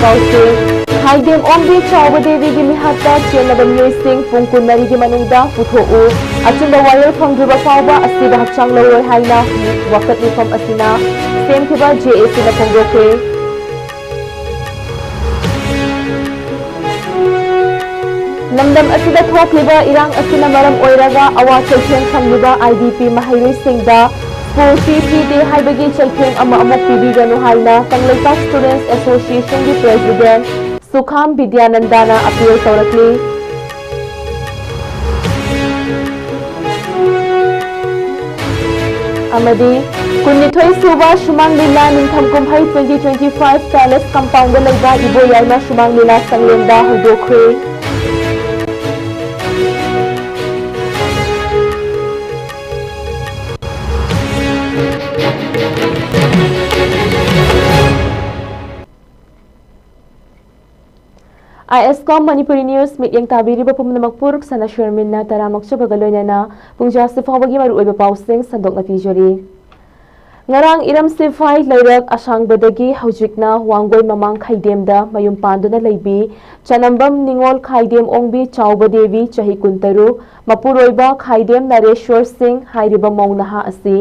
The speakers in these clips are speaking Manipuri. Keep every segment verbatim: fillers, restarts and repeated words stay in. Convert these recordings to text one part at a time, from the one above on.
ꯄꯥꯎꯆꯦ, ꯈꯥꯏꯗꯦꯝ ꯑꯣꯡꯕꯤ ꯆꯥꯎꯕ ꯗꯦꯕꯤꯒꯤ ꯃꯤꯍꯥꯠꯇ ꯆꯦꯟꯅꯕ ꯃꯤꯑꯣꯏꯁꯤꯡ ꯄꯨꯡ ꯀꯨꯟꯃꯔꯤꯒꯤ ꯃꯅꯨꯡꯗ ꯄꯨꯊꯣꯛꯎ꯫ ꯑꯆꯨꯝꯕ ꯋꯥꯌꯦꯜ ꯐꯪꯗ꯭ꯔꯤꯕ ꯐꯥꯎꯕ ꯑꯁꯤꯕ ꯍꯛꯆꯥꯡ ꯂꯧꯔꯣꯏ ꯍꯥꯏꯅ ꯋꯥꯀꯠ ꯃꯤꯐꯝ ꯑꯁꯤꯅ ꯁꯦꯝꯈꯤꯕ ꯖꯦ ꯑꯦ ꯁꯤꯅ ꯐꯣꯡꯗꯣꯛꯈ꯭ꯔꯦ꯫ ꯂꯝꯗꯝ ꯑꯁꯤꯗ ꯊꯣꯛꯂꯤꯕ ꯏꯔꯥꯡ ꯑꯁꯤꯅ ꯃꯔꯝ ꯑꯣꯏꯔꯒ ꯑꯋꯥ ꯆꯩꯊꯦꯡ ꯐꯪꯂꯤꯕ ꯑꯥꯏ ꯗꯤ ꯄꯤ ꯃꯍꯩꯔꯣꯏꯁꯤꯡꯗ ꯁ꯭ꯀꯨꯜ ꯐꯤ ꯊꯤꯗꯦ ꯍꯥꯏꯕꯒꯤ ꯆꯩꯊꯦꯡ ꯑꯃ ꯑꯃꯨꯛ ꯄꯤꯕꯤꯒꯅꯨ ꯍꯥꯏꯅ ꯀꯪꯂꯩꯄꯥꯛ Students Associationꯒꯤ President ꯁꯨꯈꯥꯝ ꯕꯤꯗ꯭ꯌꯥꯅꯟꯗꯅ ꯑꯄꯤꯜ ꯇꯧꯔꯛꯂꯤ꯫ ꯑꯃꯗꯤ ꯀꯨꯟꯅꯤꯊꯣꯏ ꯁꯨꯕ ꯁꯨꯃꯥꯡ ꯂꯤꯂꯥ ꯅꯤꯡꯊꯝ ꯀꯨꯝꯍꯩ twenty twenty-five Palace Compoundꯗ ꯂꯩꯕ ꯏꯕꯣꯌꯥꯏꯃ ꯁꯨꯃꯥꯡ ꯂꯤꯂꯥ ꯁꯪꯂꯦꯟꯗ ꯍꯧꯗꯣꯛꯈ꯭ꯔꯦ꯫ ꯑꯥꯏ ꯑꯦꯁ ꯀꯣꯝ ꯃꯅꯤꯄꯨꯔꯤ ꯅ꯭ꯌꯨꯁ ꯃꯤꯠꯌꯦꯡ ꯇꯥꯕꯤꯔꯤꯕ ꯄꯨꯝꯅꯃꯛꯄꯨ ꯔꯨꯛꯁꯅꯥ ꯁꯣꯏꯔꯃꯤꯟꯅ ꯇꯔꯥꯝꯅ ꯑꯣꯛꯆꯕꯒ ꯂꯣꯏꯅꯅ ꯄꯨꯡꯖꯥꯁꯤ ꯐꯥꯎꯕꯒꯤ ꯃꯔꯨꯑꯣꯏꯕ ꯄꯥꯎꯁꯤꯡ ꯁꯟꯗꯣꯛꯅ ꯄꯤꯖꯔꯤ꯫ ꯉꯔꯥꯡ ꯏꯔꯝ ꯁꯤꯐꯥꯏ ꯂꯩꯔꯛ ꯑꯁꯥꯡꯕꯗꯒꯤ ꯍꯧꯖꯤꯛꯅ ꯋꯥꯡꯒꯣꯏ ꯃꯃꯥꯡ ꯈꯥꯏꯗꯦꯝꯗ ꯃꯌꯨꯝ ꯄꯥꯟꯗꯨꯅ ꯂꯩꯕꯤ ꯆꯅꯝꯕꯝ ꯅꯤꯉꯣꯜ ꯈꯥꯏꯗꯦꯝ ꯑꯣꯡꯕꯤ ꯆꯥꯎꯕ ꯗꯦꯕꯤ, ꯆꯍꯤ ꯀꯨꯟꯇꯔꯨꯛ, ꯃꯄꯨꯔꯣꯏꯕ ꯈꯥꯏꯗꯦꯝ ꯅꯔꯦꯁ꯭ꯋꯔ ꯁꯤꯡ ꯍꯥꯏꯔꯤꯕ ꯃꯧ ꯅꯍꯥ ꯑꯁꯤ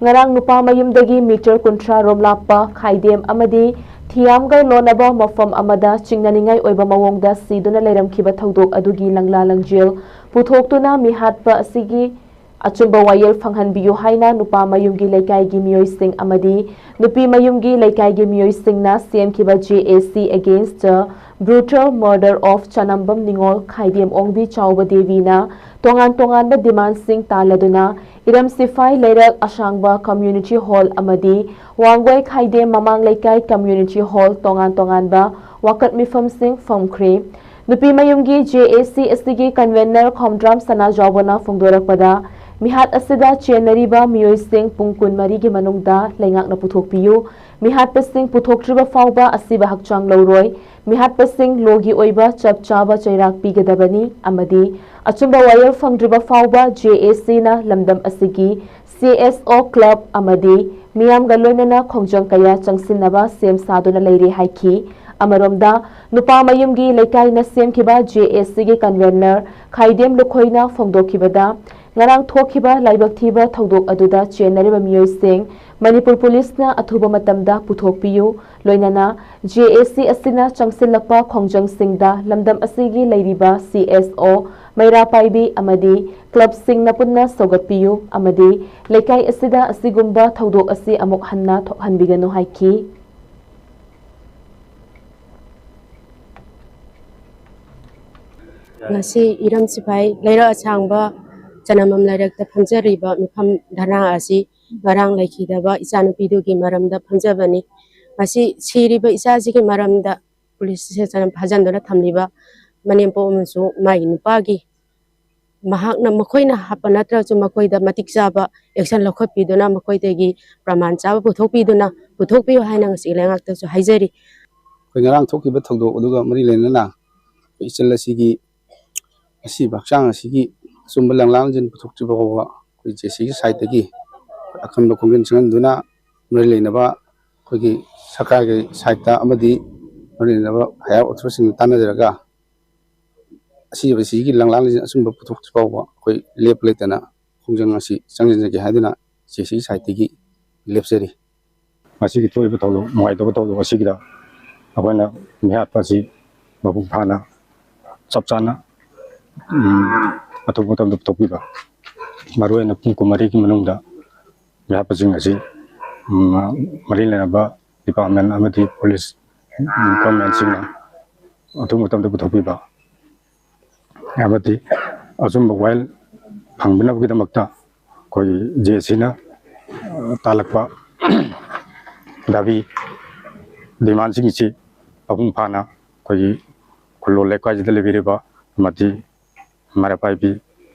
ꯉꯔꯥꯡ ꯅꯨꯄꯥ ꯃꯌꯨꯝꯗꯒꯤ ꯃꯤꯇꯔ ꯀꯨꯟꯊ꯭ꯔꯥ ꯔꯣꯝ ꯂꯥꯞꯄ ꯈꯥꯏꯗꯦꯝ ꯑꯃꯗꯤ ꯊꯤꯌꯥꯝꯒ ꯂꯣꯟꯅꯕ ꯃꯐꯝ ꯑꯃꯗ ꯆꯤꯡꯅꯅꯤꯡꯉꯥꯏ ꯑꯣꯏꯕ ꯃꯑꯣꯡꯗ ꯁꯤꯗꯨꯅ ꯂꯩꯔꯝꯈꯤꯕ ꯊꯧꯗꯣꯛ ꯑꯗꯨꯒꯤ ꯂꯪꯂꯥ ꯂꯪꯖꯦꯜ ꯄꯨꯊꯣꯛꯇꯨꯅ ꯃꯤꯍꯥꯠꯄ ꯑꯁꯤꯒꯤ ꯑꯆꯨꯝꯕ ꯋꯥꯌꯦꯜ ꯐꯪꯍꯟꯕꯤꯌꯨ ꯍꯥꯏꯅ ꯅꯨꯄꯥ ꯃꯌꯨꯝꯒꯤ ꯂꯩꯀꯥꯏꯒꯤ ꯃꯤꯑꯣꯏꯁꯤꯡ ꯑꯃꯗꯤ ꯅꯨꯄꯤ ꯃꯌꯨꯝꯒꯤ ꯂꯩꯀꯥꯏꯒꯤ ꯃꯤꯑꯣꯏꯁꯤꯡꯅ ꯁꯦꯝꯈꯤꯕ J A C Against the Brutal Murder of ꯆꯅꯝꯕꯝ ꯅꯤꯉꯣꯜ ꯈꯥꯏꯗꯦꯝ ꯑꯣꯡꯕꯤ ꯆꯥꯎꯕ ꯗꯦꯕꯤꯅ ꯇꯣꯉꯥꯟ ꯇꯣꯉꯥꯟꯕ ꯗꯤꯃꯥꯟꯁꯤꯡ ꯇꯥꯜꯂꯗꯨꯅ ꯏꯔꯝ ꯁꯤꯐꯥꯏ ꯂꯩꯔꯛ ꯑꯁꯥꯡꯕ Community Hall ꯑꯃꯗꯤ ꯋꯥꯡꯒꯣꯏ ꯈꯥꯏꯗꯦꯝ ꯃꯃꯥꯡ ꯂꯩꯀꯥꯏ Community Hall ꯇꯣꯉꯥꯟ ꯇꯣꯉꯥꯟꯕ ꯋꯥꯀꯠ ꯃꯤꯐꯝꯁꯤꯡ ꯐꯝꯈ꯭ꯔꯦ꯫ ꯅꯨꯄꯤ ꯃꯌꯨꯝꯒꯤ J A C ꯑꯁꯤꯒꯤ convener ꯈꯣꯝꯗ꯭ꯔꯥꯝ ꯁꯅꯥꯖꯥꯎꯕꯅ ꯐꯣꯡꯗꯣꯔꯛꯄꯗ, ꯃꯤꯍꯥꯠ ꯑꯁꯤꯗ ꯆꯦꯟꯅꯔꯤꯕ ꯃꯤꯑꯣꯏꯁꯤꯡ ꯄꯨꯡ ꯀꯨꯟꯃꯔꯤꯒꯤ ꯃꯅꯨꯡꯗ ꯂꯩꯉꯥꯛꯅ ꯄꯨꯊꯣꯛꯄꯤꯌꯨ꯫ ꯃꯤꯍꯥꯠꯄꯁꯤꯡ ꯄꯨꯊꯣꯛꯇ꯭ꯔꯤꯕ ꯐꯥꯎꯕ ꯑꯁꯤꯕ ꯍꯛꯆꯥꯡ ꯂꯧꯔꯣꯏ꯫ ꯃꯤꯍꯥꯠꯄꯁꯤꯡ ꯂꯣꯒꯤ ꯑꯣꯏꯕ ꯆꯞ ꯆꯥꯕ ꯆꯩꯔꯥꯛ ꯄꯤꯒꯗꯕꯅꯤ ꯑꯃꯗꯤ ꯑꯆꯨꯝꯕ ꯋꯥꯌꯦꯜ ꯐꯪꯗ꯭ꯔꯤꯕ ꯐꯥꯎꯕ J A Cꯅ ꯂꯝꯗꯝ ꯑꯁꯤꯒꯤ C S O club ꯑꯃꯗꯤ ꯃꯤꯌꯥꯝꯒ ꯂꯣꯏꯅꯅ ꯈꯣꯡꯖꯪ ꯀꯌꯥ ꯆꯪꯁꯤꯟꯅꯕ ꯁꯦꯝ ꯁꯥꯗꯨꯅ ꯂꯩꯔꯦ ꯍꯥꯏꯈꯤ꯫ ꯑꯃꯔꯣꯝꯗ, ꯅꯨꯄꯥ ꯃꯌꯨꯝꯒꯤ ꯂꯩꯀꯥꯏꯅ ꯁꯦꯝꯈꯤꯕ ꯖꯦ ꯑꯦ ꯁꯤꯒꯤ ꯀꯟꯚꯦꯅꯔ ꯈꯥꯏꯗꯦꯝ ꯂꯨꯈꯣꯏꯅ ꯐꯣꯡꯗꯣꯛꯈꯤꯕꯗ, ꯉꯔꯥꯡ ꯊꯣꯛꯈꯤꯕ ꯂꯥꯏꯕꯛ ꯊꯤꯕ ꯊꯧꯗꯣꯛ ꯑꯗꯨꯗ ꯆꯦꯟꯅꯔꯤꯕ ꯃꯤꯑꯣꯏꯁꯤꯡ ꯃꯅꯤꯄꯨꯔ ꯄꯨꯂꯤꯁꯅ ꯑꯊꯨꯕ ꯃꯇꯝꯗ ꯄꯨꯊꯣꯛꯄꯤꯌꯨ, ꯂꯣꯏꯅꯅ ꯖꯦ ꯑꯦ ꯁꯤ ꯑꯁꯤꯅ ꯆꯪꯁꯤꯜꯂꯛꯄ ꯈꯣꯡꯖꯪꯁꯤꯡꯗ ꯂꯝꯗꯝ ꯑꯁꯤꯒꯤ ꯂꯩꯔꯤꯕ ꯁꯤ ꯑꯦꯁ ꯑꯣ, ꯃꯩꯔꯥ ꯄꯥꯏꯕꯤ ꯑꯃꯗꯤ ꯀ꯭ꯂꯕꯁꯤꯡꯅ ꯄꯨꯟꯅ ꯁꯧꯒꯠꯄꯤꯌꯨ ꯑꯃꯗꯤ ꯂꯩꯀꯥꯏ ꯑꯁꯤꯗ ꯑꯁꯤꯒꯨꯝꯕ ꯊꯧꯗꯣꯛ ꯑꯁꯤ ꯑꯃꯨꯛ ꯍꯟꯅ ꯊꯣꯛꯍꯟꯕꯤꯒꯅꯨ ꯍꯥꯏꯈꯤ꯫ ꯉꯁꯤ ꯏꯔꯝ ꯁꯤꯐꯥꯏ ꯂꯩꯔꯛ ꯑꯁꯥꯡꯕ ꯆꯅꯝꯕꯝ ꯂꯥꯏꯔꯛꯇ ꯐꯝꯖꯔꯤꯕ ꯃꯤꯐꯝ ꯙꯔꯅꯥ ꯑꯁꯤ ꯉꯔꯥꯡ ꯂꯩꯈꯤꯗꯕ ꯏꯆꯥꯅꯨꯄꯤꯗꯨꯒꯤ ꯃꯔꯝꯗ ꯐꯝꯖꯕꯅꯤ꯫ ꯃꯁꯤ ꯁꯤꯔꯤꯕ ꯏꯆꯥꯁꯤꯒꯤ ꯃꯔꯝꯗ ꯄꯨꯂꯤꯁ ꯏꯁꯇꯦꯁꯟ ꯐꯥꯖꯤꯟꯗꯨꯅ ꯊꯝꯂꯤꯕ ꯃꯅꯦꯝꯄꯣꯛ ꯑꯃꯁꯨꯡ ꯃꯥꯒꯤ ꯅꯨꯄꯥꯒꯤ ꯃꯍꯥꯛꯅ, ꯃꯈꯣꯏꯅ ꯍꯥꯞꯄ ꯅꯠꯇ꯭ꯔꯒꯁꯨ ꯃꯈꯣꯏꯗ ꯃꯇꯤꯛ ꯆꯥꯕ ꯑꯦꯛꯁꯟ ꯂꯧꯈꯠꯄꯤꯗꯨꯅ ꯃꯈꯣꯏꯗꯒꯤ ꯄ꯭ꯔꯃꯥꯟ ꯆꯥꯕ ꯄꯨꯊꯣꯛꯄꯤꯗꯨꯅ, ꯄꯨꯊꯣꯛꯄꯤꯌꯨ ꯍꯥꯏꯅ ꯉꯁꯤ ꯂꯩꯉꯥꯛꯇꯁꯨ ꯍꯥꯏꯖꯔꯤ꯫ ꯑꯩꯈꯣꯏ ꯉꯔꯥꯡ ꯊꯣꯛꯈꯤꯕ ꯊꯧꯗꯣꯛ ꯑꯗꯨꯒ ꯃꯔꯤ ꯂꯩꯅꯅ ꯑꯩꯈꯣꯏ ꯏꯆꯜ ꯑꯁꯤꯒꯤ ꯑꯁꯤꯕ ꯍꯛꯆꯥꯡ ꯑꯁꯤꯒꯤ ꯑꯆꯨꯝꯕ ꯂꯪꯂꯥꯡꯁꯤꯡ ꯄꯨꯊꯣꯛꯇ꯭ꯔꯤꯕ ꯐꯥꯎꯕ ꯑꯩꯈꯣꯏ ꯖꯦ ꯁꯤꯒꯤ ꯁꯥꯏꯠꯇꯒꯤ ꯑꯀꯟꯕ ꯈꯣꯡꯖꯪ ꯆꯪꯍꯟꯗꯨꯅ ꯃꯔꯤ ꯂꯩꯅꯕ ꯑꯩꯈꯣꯏꯒꯤ ꯁꯔꯀꯥꯔꯒꯤ ꯁꯥꯏꯠꯇ ꯑꯃꯗꯤ ꯃꯔꯤ ꯂꯩꯅꯕ ꯍꯥꯏꯌꯔ ꯑꯣꯊꯣꯔꯤꯇꯤꯁꯤꯡꯒ ꯇꯥꯟꯅꯖꯔꯒ ꯑꯁꯤꯕꯁꯤꯒꯤ ꯂꯪꯂꯥꯡꯁꯤꯡ ꯑꯆꯨꯝꯕ ꯄꯨꯊꯣꯛꯇ꯭ꯔꯤ ꯐꯥꯎꯕ ꯑꯩꯈꯣꯏ ꯂꯦꯞꯄ ꯂꯩꯇꯅ ꯈꯣꯡꯖꯪ ꯑꯁꯤ ꯆꯪꯁꯤꯟꯖꯒꯦ ꯍꯥꯏꯗꯨꯅ ꯖꯦ ꯁꯤꯒꯤ ꯁꯥꯏꯠꯇꯒꯤ ꯂꯦꯞꯆꯔꯤ꯫ ꯉꯁꯤꯒꯤ ꯊꯣꯛꯏꯕ ꯊꯧꯗꯣꯛ, ꯅꯨꯡꯉꯥꯏꯇꯕ ꯊꯧꯗꯣꯛ ꯑꯁꯤꯒꯤꯗ ꯑꯩꯈꯣꯏꯅ ꯃꯤꯍꯥꯠꯄ ꯑꯁꯤ ꯃꯄꯨꯡ ꯐꯥꯅ, ꯆꯞ ꯆꯥꯅ, ꯎꯝ, ꯑꯊꯨꯕ ꯃꯇꯝꯗ ꯄꯨꯊꯣꯛꯄꯤꯕ, ꯃꯔꯨꯑꯣꯏꯅ ꯄꯨꯡ ꯀꯨꯟꯃꯔꯤꯒꯤ ꯃꯅꯨꯡꯗ ꯃꯤꯍꯥꯠꯄꯁꯤꯡ ꯑꯁꯤ, ꯎꯝ, ꯃꯔꯤ ꯂꯩꯅꯕ ꯗꯤꯄꯥꯔꯠꯃꯦꯟ ꯑꯃꯗꯤ ꯄꯨꯂꯤꯁ, ꯎꯝ, ꯒꯣꯔꯃꯦꯟꯁꯤꯡꯅ ꯑꯊꯨꯕ ꯃꯇꯝꯗ ꯄꯨꯊꯣꯛꯄꯤꯕ ꯑꯃꯗꯤ ꯑꯆꯨꯝꯕ ꯋꯥꯌꯦꯜ ꯐꯪꯅꯕꯒꯤꯗꯃꯛꯇ ꯑꯩꯈꯣꯏꯒꯤ ꯖꯦ ꯁꯤꯅ, ꯑ, ꯇꯥꯜꯂꯛꯄ ꯗꯥꯕꯤ, ꯗꯤꯃꯥꯟꯁꯤꯡ ꯑꯁꯤ ꯃꯄꯨꯡ ꯐꯥꯅ ꯑꯩꯈꯣꯏꯒꯤ ꯈꯨꯜꯂꯣꯜ ꯂꯩꯀꯥꯏꯁꯤꯗ ꯂꯩꯕꯤꯔꯤꯕ ꯑꯃꯗꯤ ꯃꯩꯔꯥ ꯄꯥꯏꯕꯤ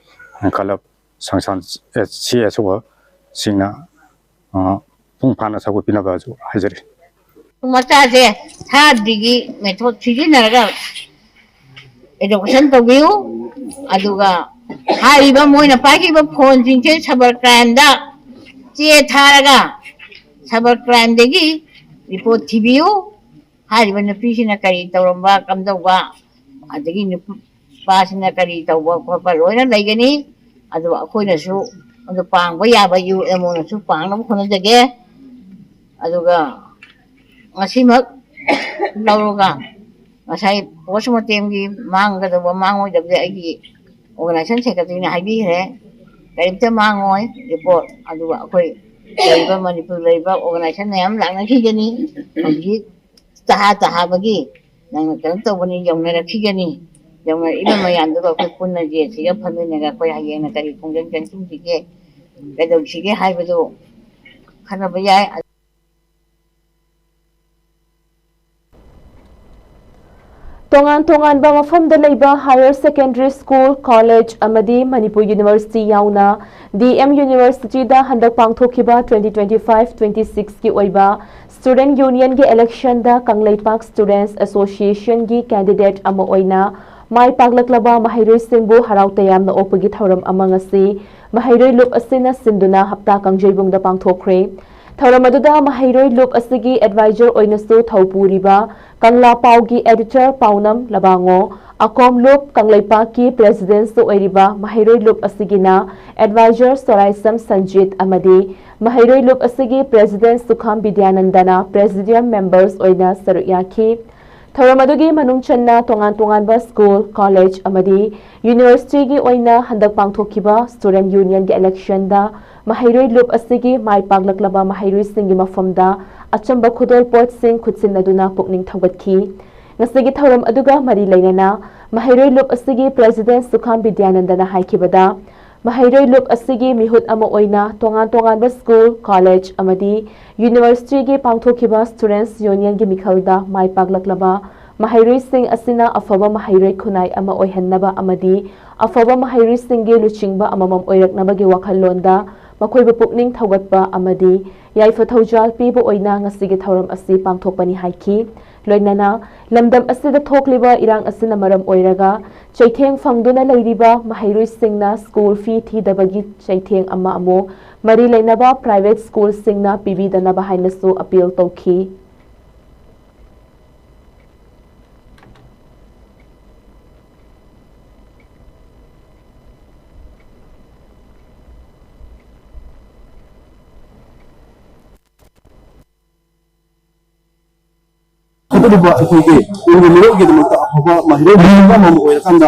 ꯏꯟꯀꯂꯕ ꯁꯪꯁꯊꯥꯟ ꯁꯤ ꯑꯦꯁ ꯑꯣꯁꯤꯡꯅ, ꯑ, ꯃꯄꯨꯡ ꯐꯥꯅ ꯁꯧꯒꯠꯄꯤꯅꯕꯁꯨ ꯍꯥꯏꯖꯔꯤ꯫ ꯃꯆꯥꯁꯦ ꯊꯥꯗ꯭ꯔꯤꯒꯤ ꯃꯦꯊꯣꯠ ꯁꯤꯖꯤꯟꯅꯔꯒ ꯑꯦꯖꯨꯀꯦꯁꯟ ꯇꯧꯕꯤꯌꯨ꯫ ꯑꯗꯨꯒ ꯍꯥꯏꯔꯤꯕ ꯃꯣꯏꯅ ꯄꯥꯏꯈꯤꯕ ꯐꯣꯟꯁꯤꯡꯁꯦ ꯁꯥꯏꯕꯔ ꯀ꯭ꯔꯥꯏꯝꯗ ꯆꯦ ꯊꯥꯔꯒ ꯁꯥꯏꯕꯔ ꯀ꯭ꯔꯥꯏꯝꯗꯒꯤ ꯔꯤꯄꯣꯔꯠ ꯊꯤꯕꯤꯌꯨ꯫ ꯍꯥꯏꯔꯤꯕ ꯅꯨꯄꯤꯁꯤꯅ ꯀꯔꯤ ꯇꯧꯔꯝꯕ, ꯀꯝꯗꯧꯕ, ꯑꯗꯒꯤ ꯅꯨꯄꯥꯁꯤꯅ ꯀꯔꯤ ꯇꯧꯕ ꯈꯣꯠꯄ ꯂꯣꯏꯅ ꯂꯩꯒꯅꯤ꯫ ꯑꯗꯨꯒ ꯑꯩꯈꯣꯏꯅꯁꯨ ꯑꯗꯨ ꯄꯥꯡꯕ ꯌꯥꯕ, ꯌꯨ ꯑꯦꯝ ꯑꯣꯅꯁꯨ ꯄꯥꯡꯅꯕ ꯍꯣꯠꯅꯖꯒꯦ꯫ ꯑꯗꯨꯒ ꯉꯁꯤꯃꯛ ꯂꯧꯔꯒ ꯉꯁꯥꯏ ꯄꯣꯁ ꯃꯣꯔꯇꯦꯝꯒꯤ ꯃꯥꯡꯒꯗꯧꯕ ꯃꯥꯡꯉꯣꯏꯗꯕꯗꯤ ꯑꯩꯒꯤ ꯑꯣꯔꯒꯅꯥꯏꯖꯦꯁꯟ ꯁꯦꯀ꯭ꯔꯦꯇꯔꯤꯅ ꯍꯥꯏꯕꯤꯈ꯭ꯔꯦ꯫ ꯀꯔꯤꯝꯇ ꯃꯥꯡꯉꯣꯏ ꯔꯤꯄꯣꯔꯠ꯫ ꯑꯗꯨꯒ ꯑꯩꯈꯣꯏ ꯂꯩꯔꯤꯕ ꯃꯅꯤꯄꯨꯔ ꯂꯩꯔꯤꯕ ꯑꯣꯔꯒꯅꯥꯏꯖꯦꯁꯟ ꯃꯌꯥꯝ ꯂꯥꯛꯅꯈꯤꯒꯅꯤ꯫ ꯍꯧꯖꯤꯛ ꯇꯍꯥ ꯇꯍꯥꯕꯒꯤ ꯅꯪꯅ ꯀꯩꯅꯣ ꯇꯧꯕꯅꯤ, ꯌꯧꯅꯔꯛꯈꯤꯒꯅꯤ꯫ ꯌꯧꯅꯔꯛꯏꯕ ꯃꯌꯥꯝꯗꯨꯒ ꯑꯩꯈꯣꯏ ꯄꯨꯟꯅ ꯌꯦꯡꯁꯤꯒ ꯐꯝꯃꯤꯟꯅꯒ ꯑꯩꯈꯣꯏ ꯍꯌꯦꯡꯅ ꯀꯔꯤ ꯈꯣꯡꯖꯪ ꯆꯪꯁꯤꯟꯁꯤꯒꯦ, ꯀꯩꯗꯧꯁꯤꯒꯦ ꯍꯥꯏꯕꯗꯨ ꯈꯟꯅꯕ ꯌꯥꯏ꯫ ꯇꯣꯉꯥꯟ ꯇꯣꯉꯥꯟꯕ ꯃꯐꯝꯗ ꯂꯩꯕ higher secondary school, college ꯑꯃꯗꯤ ꯃꯅꯤꯄꯨꯔ University ꯌꯥꯎꯅ D M Universityꯗ ꯍꯟꯗꯛ ꯄꯥꯡꯊꯣꯛꯈꯤꯕ twenty twenty five twenty sixꯀꯤ ꯑꯣꯏꯕ Student Unionꯒꯤ electionꯗ ꯀꯪꯂꯩꯄꯥꯛ Students Associationꯒꯤ candidate ꯑꯃ ꯑꯣꯏꯅ ꯃꯥꯏ ꯄꯥꯛꯂꯛꯂꯕ ꯃꯍꯩꯔꯣꯏꯁꯤꯡꯕꯨ ꯍꯔꯥꯎ ꯇꯌꯥꯝꯅ ꯑꯣꯛꯄꯒꯤ ꯊꯧꯔꯝ ꯑꯃ ꯉꯁꯤ ꯃꯍꯩꯔꯣꯏ ꯂꯨꯞ ꯑꯁꯤꯅ ꯁꯤꯟꯗꯨꯅ ꯍꯞꯇꯥ ꯀꯥꯡꯖꯩꯕꯨꯡꯗ ꯄꯥꯡꯊꯣꯛꯈ꯭ꯔꯦ꯫ ꯊꯧꯔꯝ ꯑꯗꯨꯗ ꯃꯍꯩꯔꯣꯏ ꯂꯨꯞ ꯑꯁꯤꯒꯤ advisor ꯑꯣꯏꯅꯁꯨ ꯊꯧ ꯄꯨꯔꯤꯕ ꯀꯪꯂꯥ ꯄꯥꯎꯒꯤ editor ꯄꯥꯎꯅꯝ ꯂꯕꯥꯉꯣ, ꯑꯀꯣꯝ ꯂꯨꯞ ꯀꯪꯂꯩꯄꯥꯛꯀꯤ presidentꯁꯨ ꯑꯣꯏꯔꯤꯕ ꯃꯍꯩꯔꯣꯏ ꯂꯨꯞ ꯑꯁꯤꯒꯤꯅ advisor ꯁꯣꯔꯥꯏꯁꯝ ꯁꯟꯖꯤꯠ ꯑꯃꯗꯤ ꯃꯍꯩꯔꯣꯏ ꯂꯨꯞ ꯑꯁꯤꯒꯤ president ꯁꯨꯈꯥꯝ ꯕꯤꯗ꯭ꯌꯥꯅꯟꯗꯅ presidium members ꯑꯣꯏꯅ ꯁꯔꯨꯛ ꯌꯥꯈꯤ꯫ ꯊꯧꯔꯝ ꯑꯗꯨꯒꯤ ꯃꯅꯨꯡ ꯆꯟꯅ ꯇꯣꯉꯥꯟ ꯇꯣꯉꯥꯟꯕ school, college ꯑꯃꯗꯤ universityꯒꯤ ꯑꯣꯏꯅ ꯍꯟꯗꯛ ꯄꯥꯡꯊꯣꯛꯈꯤꯕ Student Unionꯒꯤ electionꯗ ꯃꯍꯩꯔꯣꯏ ꯂꯨꯞ ꯑꯁꯤꯒꯤ ꯃꯥꯏ ꯄꯥꯛꯂꯛꯂꯕ ꯃꯍꯩꯔꯣꯏꯁꯤꯡꯒꯤ ꯃꯐꯝꯗ ꯑꯆꯝꯕ ꯈꯨꯗꯣꯜꯄꯣꯠꯁꯤꯡ ꯈꯨꯠꯁꯤꯟꯅꯗꯨꯅ ꯄꯨꯛꯅꯤꯡ ꯊꯧꯒꯠꯈꯤ꯫ ꯉꯁꯤꯒꯤ ꯊꯧꯔꯝ ꯑꯗꯨꯒ ꯃꯔꯤ ꯂꯩꯅꯅ ꯃꯍꯩꯔꯣꯏ ꯂꯨꯞ ꯑꯁꯤꯒꯤ president ꯁꯨꯈꯥꯝ ꯕꯤꯗ꯭ꯌꯥꯅꯟꯗꯅ ꯍꯥꯏꯈꯤꯕꯗ, ꯃꯍꯩꯔꯣꯏ ꯂꯨꯞ ꯑꯁꯤꯒꯤ ꯃꯤꯍꯨꯠ ꯑꯃ ꯑꯣꯏꯅ ꯇꯣꯉꯥꯟ ꯇꯣꯉꯥꯟꯕ school, college ꯑꯃꯗꯤ universityꯒꯤ ꯄꯥꯡꯊꯣꯛꯈꯤꯕ Students Unionꯒꯤ ꯃꯤꯈꯜꯗ ꯃꯥꯏ ꯄꯥꯛꯂꯛꯂꯕ ꯃꯍꯩꯔꯣꯏꯁꯤꯡ ꯑꯁꯤꯅ ꯑꯐꯕ ꯃꯍꯩꯔꯣꯏ ꯈꯨꯟꯅꯥꯏ ꯑꯃ ꯑꯣꯏꯍꯟꯅꯕ ꯑꯃꯗꯤ ꯑꯐꯕ ꯃꯍꯩꯔꯣꯏꯁꯤꯡꯒꯤ ꯂꯨꯆꯤꯡꯕ ꯑꯃꯃꯝ ꯑꯣꯏꯔꯛꯅꯕꯒꯤ ꯋꯥꯈꯜꯂꯣꯟꯗ ꯃꯈꯣꯏꯕꯨ ꯄꯨꯛꯅꯤꯡ ꯊꯧꯒꯠꯄ ꯑꯃꯗꯤ ꯌꯥꯏꯐ ꯊꯧꯖꯥꯜ ꯄꯤꯕ ꯑꯣꯏꯅ ꯉꯁꯤꯒꯤ ꯊꯧꯔꯝ ꯑꯁꯤ ꯄꯥꯡꯊꯣꯛꯄꯅꯤ ꯍꯥꯏꯈꯤ꯫ ꯂꯣꯏꯅꯅ ꯂꯝꯗꯝ ꯑꯁꯤꯗ ꯊꯣꯛꯂꯤꯕ ꯏꯔꯥꯡ ꯑꯁꯤꯅ ꯃꯔꯝ ꯑꯣꯏꯔꯒ ꯆꯩꯊꯦꯡ ꯐꯪꯗꯨꯅ ꯂꯩꯔꯤꯕ ꯃꯍꯩꯔꯣꯏꯁꯤꯡꯅ school fee ꯊꯤꯗꯕꯒꯤ ꯆꯩꯊꯦꯡ ꯑꯃ ꯑꯃꯨꯛ ꯃꯔꯤ ꯂꯩꯅꯕ private schoolꯁꯤꯡꯅ ꯄꯤꯕꯤꯗꯅꯕ ꯍꯥꯏꯅꯁꯨ appeal ꯇꯧꯈꯤ꯫ ꯑꯗꯨꯒ ꯑꯩꯈꯣꯏꯒꯤ ꯇꯨꯡꯒꯤ ꯃꯤꯔꯣꯜꯒꯤꯗꯃꯛꯇ ꯑꯐꯕ ꯃꯍꯩꯔꯣꯏ ꯑꯃ ꯑꯣꯏꯔꯀꯥꯟꯗ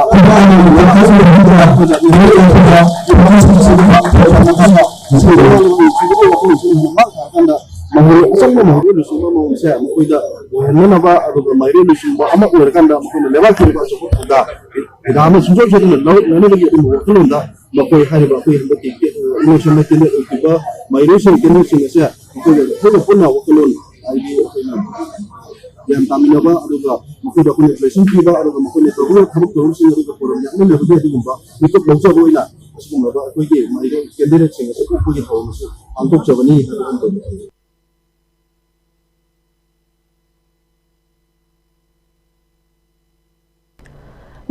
ꯃꯍꯩꯔꯣꯏ ꯑꯆꯧꯕ ꯃꯍꯩꯔꯣꯏ ꯂꯨꯆꯤꯡꯕ ꯑꯃ ꯑꯣꯏꯔꯀꯥꯟꯗ ꯃꯈꯣꯏꯗ ꯑꯣꯏꯍꯟꯅꯅꯕ, ꯑꯗꯨꯒ ꯃꯍꯩꯔꯣꯏ ꯂꯨꯆꯤꯡꯕ ꯑꯃ ꯑꯣꯏꯔꯀꯥꯟꯗ ꯃꯈꯣꯏꯅ ꯂꯩꯕꯥꯛꯀꯤ ꯑꯣꯏꯕ ꯑꯆꯧꯕ ꯊꯧꯗꯥ ꯀꯌꯥ ꯑꯃ ꯁꯨꯡꯁꯣꯏ ꯁꯣꯏꯗꯅ ꯂꯧꯔꯛꯅꯅꯕꯒꯤ ꯑꯗꯨꯒꯨꯝꯕ ꯋꯥꯈꯜꯂꯣꯟꯗ ꯃꯈꯣꯏ ꯍꯥꯏꯔꯤꯕ ꯑꯩꯈꯣꯏ ꯍꯟꯗꯛꯀꯤ ꯀꯦ-, ꯑ, ꯏꯂꯦꯛꯁꯟꯗ ꯀꯦꯟꯗꯤꯗꯦꯠ ꯑꯣꯏꯈꯤꯕ ꯃꯍꯩꯔꯣꯏꯁꯤꯡ, ꯀꯦꯟꯗꯤꯗꯦꯠꯁꯤꯡ ꯑꯁꯦ ꯑꯩꯈꯣꯏꯒ ꯑꯩꯈꯣꯏꯒ ꯄꯨꯟꯅ ꯋꯥꯈꯜꯂꯣꯟ ꯍꯥꯏꯗꯤ ꯑꯩꯈꯣꯏꯅ ꯒ꯭ꯌꯥꯟ ꯇꯥꯃꯤꯟꯅꯕ, ꯑꯗꯨꯒ ꯃꯈꯣꯏꯗ ꯑꯩꯈꯣꯏꯅ ꯕ꯭ꯂꯦꯁꯤꯡ ꯄꯤꯕ, ꯑꯗꯨꯒ ꯃꯈꯣꯏꯅ ꯇꯧꯔꯤꯕ ꯊꯕꯛ ꯊꯧꯔꯝꯁꯤꯡ ꯑꯗꯨꯒ ꯄ꯭ꯔꯣꯒ꯭ꯔꯥꯝ ꯌꯥꯠꯃꯤꯟꯅꯕꯒꯤ ꯑꯗꯨꯒꯨꯝꯕ ꯃꯤꯀꯨꯞ ꯂꯧꯖꯕ ꯑꯣꯏꯅ ꯑꯁꯤꯒꯨꯝꯂꯕ ꯑꯩꯈꯣꯏꯒꯤ ꯃꯍꯩꯔꯣꯏ ꯀꯦꯟꯗꯤꯗꯦꯠꯁꯤꯡ ꯑꯁꯤ ꯎꯠꯄꯒꯤ ꯊꯧꯔꯝ ꯑꯁꯤ ꯄꯥꯡꯊꯣꯛꯆꯕꯅꯤ ꯍꯥꯏꯕ ꯐꯣꯡꯗꯣꯛꯏ꯫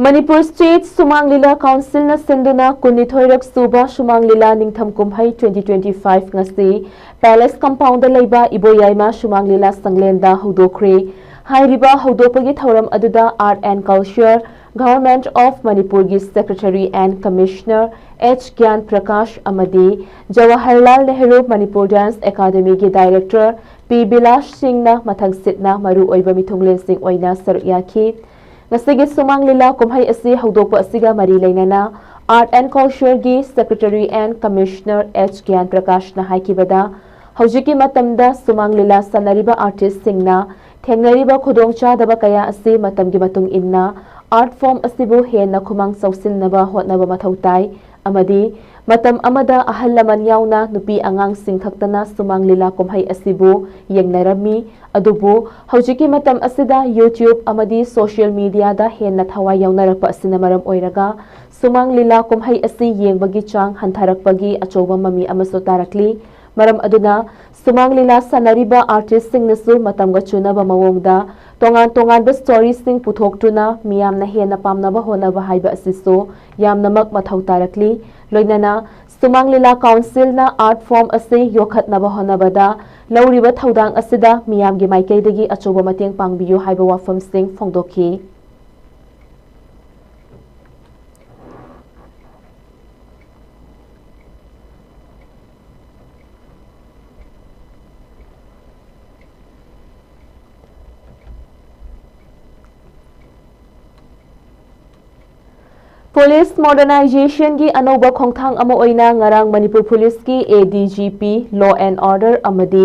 ꯃꯅꯤꯄꯨꯔ ꯁ꯭ꯇꯦꯠ ꯁꯨꯃꯥꯡ ꯂꯤꯂꯥ ꯀꯥꯎꯟꯁꯤꯜꯅ ꯁꯤꯟꯗꯨꯅ ꯀꯨꯟꯅꯤꯊꯣꯏꯔꯛ ꯁꯨꯕ ꯁꯨꯃꯥꯡ ꯂꯤꯂꯥ ꯅꯤꯡꯊꯝ ꯀꯨꯝꯍꯩ twenty twenty-five ꯉꯁꯤ ꯄꯦꯂꯦꯁ ꯀꯝꯄꯥꯎꯟꯗ ꯂꯩꯕ ꯏꯕꯣꯌꯥꯏꯃ ꯁꯨꯃꯥꯡ ꯂꯤꯂꯥ ꯁꯪꯂꯦꯟꯗ ꯍꯧꯗꯣꯛꯈ꯭ꯔꯦ꯫ ꯍꯥꯏꯔꯤꯕ ꯍꯧꯗꯣꯛꯄꯒꯤ ꯊꯧꯔꯝ ꯑꯗꯨꯗ Art and Culture, Government of ꯃꯅꯤꯄꯨꯔꯒꯤ Secretary and Commissioner H ꯒ꯭ꯌꯥꯟ ꯄ꯭ꯔꯀꯥꯁ ꯑꯃꯗꯤ ꯖꯋꯥꯍꯔꯂꯥꯜ ꯅꯦꯍꯔꯨ ꯃꯅꯤꯄꯨꯔ ꯗꯥꯟꯁ ꯑꯦꯀꯥꯗꯃꯤꯒꯤ ꯗꯥꯏꯔꯦꯛꯇꯔ ꯄꯤ ꯕꯤꯂꯥꯁ ꯁꯤꯡꯅ ꯃꯊꯪꯁꯤꯠꯅ ꯃꯔꯨ ꯑꯣꯏꯕ ꯃꯤꯊꯨꯡꯂꯦꯟꯁꯤꯡ ꯑꯣꯏꯅ ꯁꯔꯨꯛ ꯌꯥꯈꯤ꯫ ꯉꯁꯤꯒꯤ ꯁꯨꯃꯥꯡ ꯂꯤꯂꯥ ꯀꯨꯝꯍꯩ ꯑꯁꯤ ꯍꯧꯗꯣꯛꯄ ꯑꯁꯤꯒ ꯃꯔꯤ ꯂꯩꯅꯅ Art and Cultureꯒꯤ Secretary and Commissioner H ꯒ꯭ꯌꯥꯟ ꯄ꯭ꯔꯀꯥꯁꯅ ꯍꯥꯏꯈꯤꯕꯗ, ꯍꯧꯖꯤꯛꯀꯤ ꯃꯇꯝꯗ ꯁꯨꯃꯥꯡ ꯂꯤꯂꯥ ꯁꯥꯟꯅꯔꯤꯕ ꯑꯥꯔꯇꯤꯁꯁꯤꯡꯅ ꯊꯦꯡꯅꯔꯤꯕ ꯈꯨꯗꯣꯡꯆꯥꯗꯕ ꯀꯌꯥ ꯑꯁꯤ ꯃꯇꯝꯒꯤ ꯃꯇꯨꯡ ꯏꯟꯅ art form ꯑꯁꯤꯕꯨ ꯍꯦꯟꯅ ꯈꯨꯃꯥꯡ ꯆꯥꯎꯁꯤꯟꯅꯕ ꯍꯣꯠꯅꯕ ꯃꯊꯧ ꯇꯥꯏ ꯑꯃꯗꯤ ꯃꯇꯝ ꯑꯃꯗ ꯑꯍꯜ ꯂꯃꯟ ꯌꯥꯎꯅ ꯅꯨꯄꯤ ꯑꯉꯥꯡꯁꯤꯡ ꯈꯛꯇꯅ ꯁꯨꯃꯥꯡ ꯂꯤꯂꯥ ꯀꯨꯝꯍꯩ ꯑꯁꯤꯕꯨ ꯌꯦꯡꯅꯔꯝꯃꯤ꯫ ꯑꯗꯨꯕꯨ ꯍꯧꯖꯤꯛꯀꯤ ꯃꯇꯝ ꯑꯁꯤꯗ YouTube ꯑꯃꯗꯤ social mediaꯗ ꯍꯦꯟꯅ ꯊꯋꯥꯏ ꯌꯥꯎꯅꯔꯛꯄ ꯑꯁꯤꯅ ꯃꯔꯝ ꯑꯣꯏꯔꯒ ꯁꯨꯃꯥꯡ ꯂꯤꯂꯥ ꯀꯨꯝꯍꯩ ꯑꯁꯤ ꯌꯦꯡꯕꯒꯤ ꯆꯥꯡ ꯍꯟꯊꯔꯛꯄꯒꯤ ꯑꯆꯧꯕ ꯃꯃꯤ ꯑꯃꯁꯨ ꯇꯥꯔꯛꯂꯤ꯫ ꯃꯔꯝ ꯑꯗꯨꯅ ꯁꯨꯃꯥꯡ ꯂꯤꯂꯥ ꯁꯥꯟꯅꯔꯤꯕ ꯑꯥꯔꯇꯤꯁꯁꯤꯡꯅꯁꯨ ꯃꯇꯝꯒ ꯆꯨꯅꯕ ꯃꯑꯣꯡꯗ ꯇꯣꯉꯥꯟ ꯇꯣꯉꯥꯟꯕ ꯁ꯭ꯇꯣꯔꯤꯁꯤꯡ ꯄꯨꯊꯣꯛꯇꯨꯅ ꯃꯤꯌꯥꯝꯅ ꯍꯦꯟꯅ ꯄꯥꯝꯅꯕ ꯍꯣꯠꯅꯕ ꯍꯥꯏꯕ ꯑꯁꯤꯁꯨ ꯌꯥꯝꯅꯃꯛ ꯃꯊꯧ ꯇꯥꯔꯛꯂꯤ꯫ ꯂꯣꯏꯅꯅ ꯁꯨꯃꯥꯡ ꯂꯤꯂꯥ ꯀꯥꯎꯟꯁꯤꯜꯅ art form ꯑꯁꯤ ꯌꯣꯛꯈꯠꯅꯕ ꯍꯣꯠꯅꯕꯗ ꯂꯧꯔꯤꯕ ꯊꯧꯗꯥꯡ ꯑꯁꯤꯗ ꯃꯤꯌꯥꯝꯒꯤ ꯃꯥꯏꯀꯩꯗꯒꯤ ꯑꯆꯧꯕ ꯃꯇꯦꯡ ꯄꯥꯡꯕꯤꯌꯨ ꯍꯥꯏꯕ ꯋꯥꯐꯝꯁꯤꯡ ꯐꯣꯡꯗꯣꯛꯈꯤ꯫ Police modernization ꯒꯤ ꯑꯅꯧꯕ ꯈꯣꯡꯊꯥꯡ ꯑꯃ ꯑꯣꯏꯅ ꯉꯔꯥꯡ ꯃꯅꯤꯄꯨꯔ Police ꯀꯤ A D G P, Law and Order ꯑꯃꯗꯤ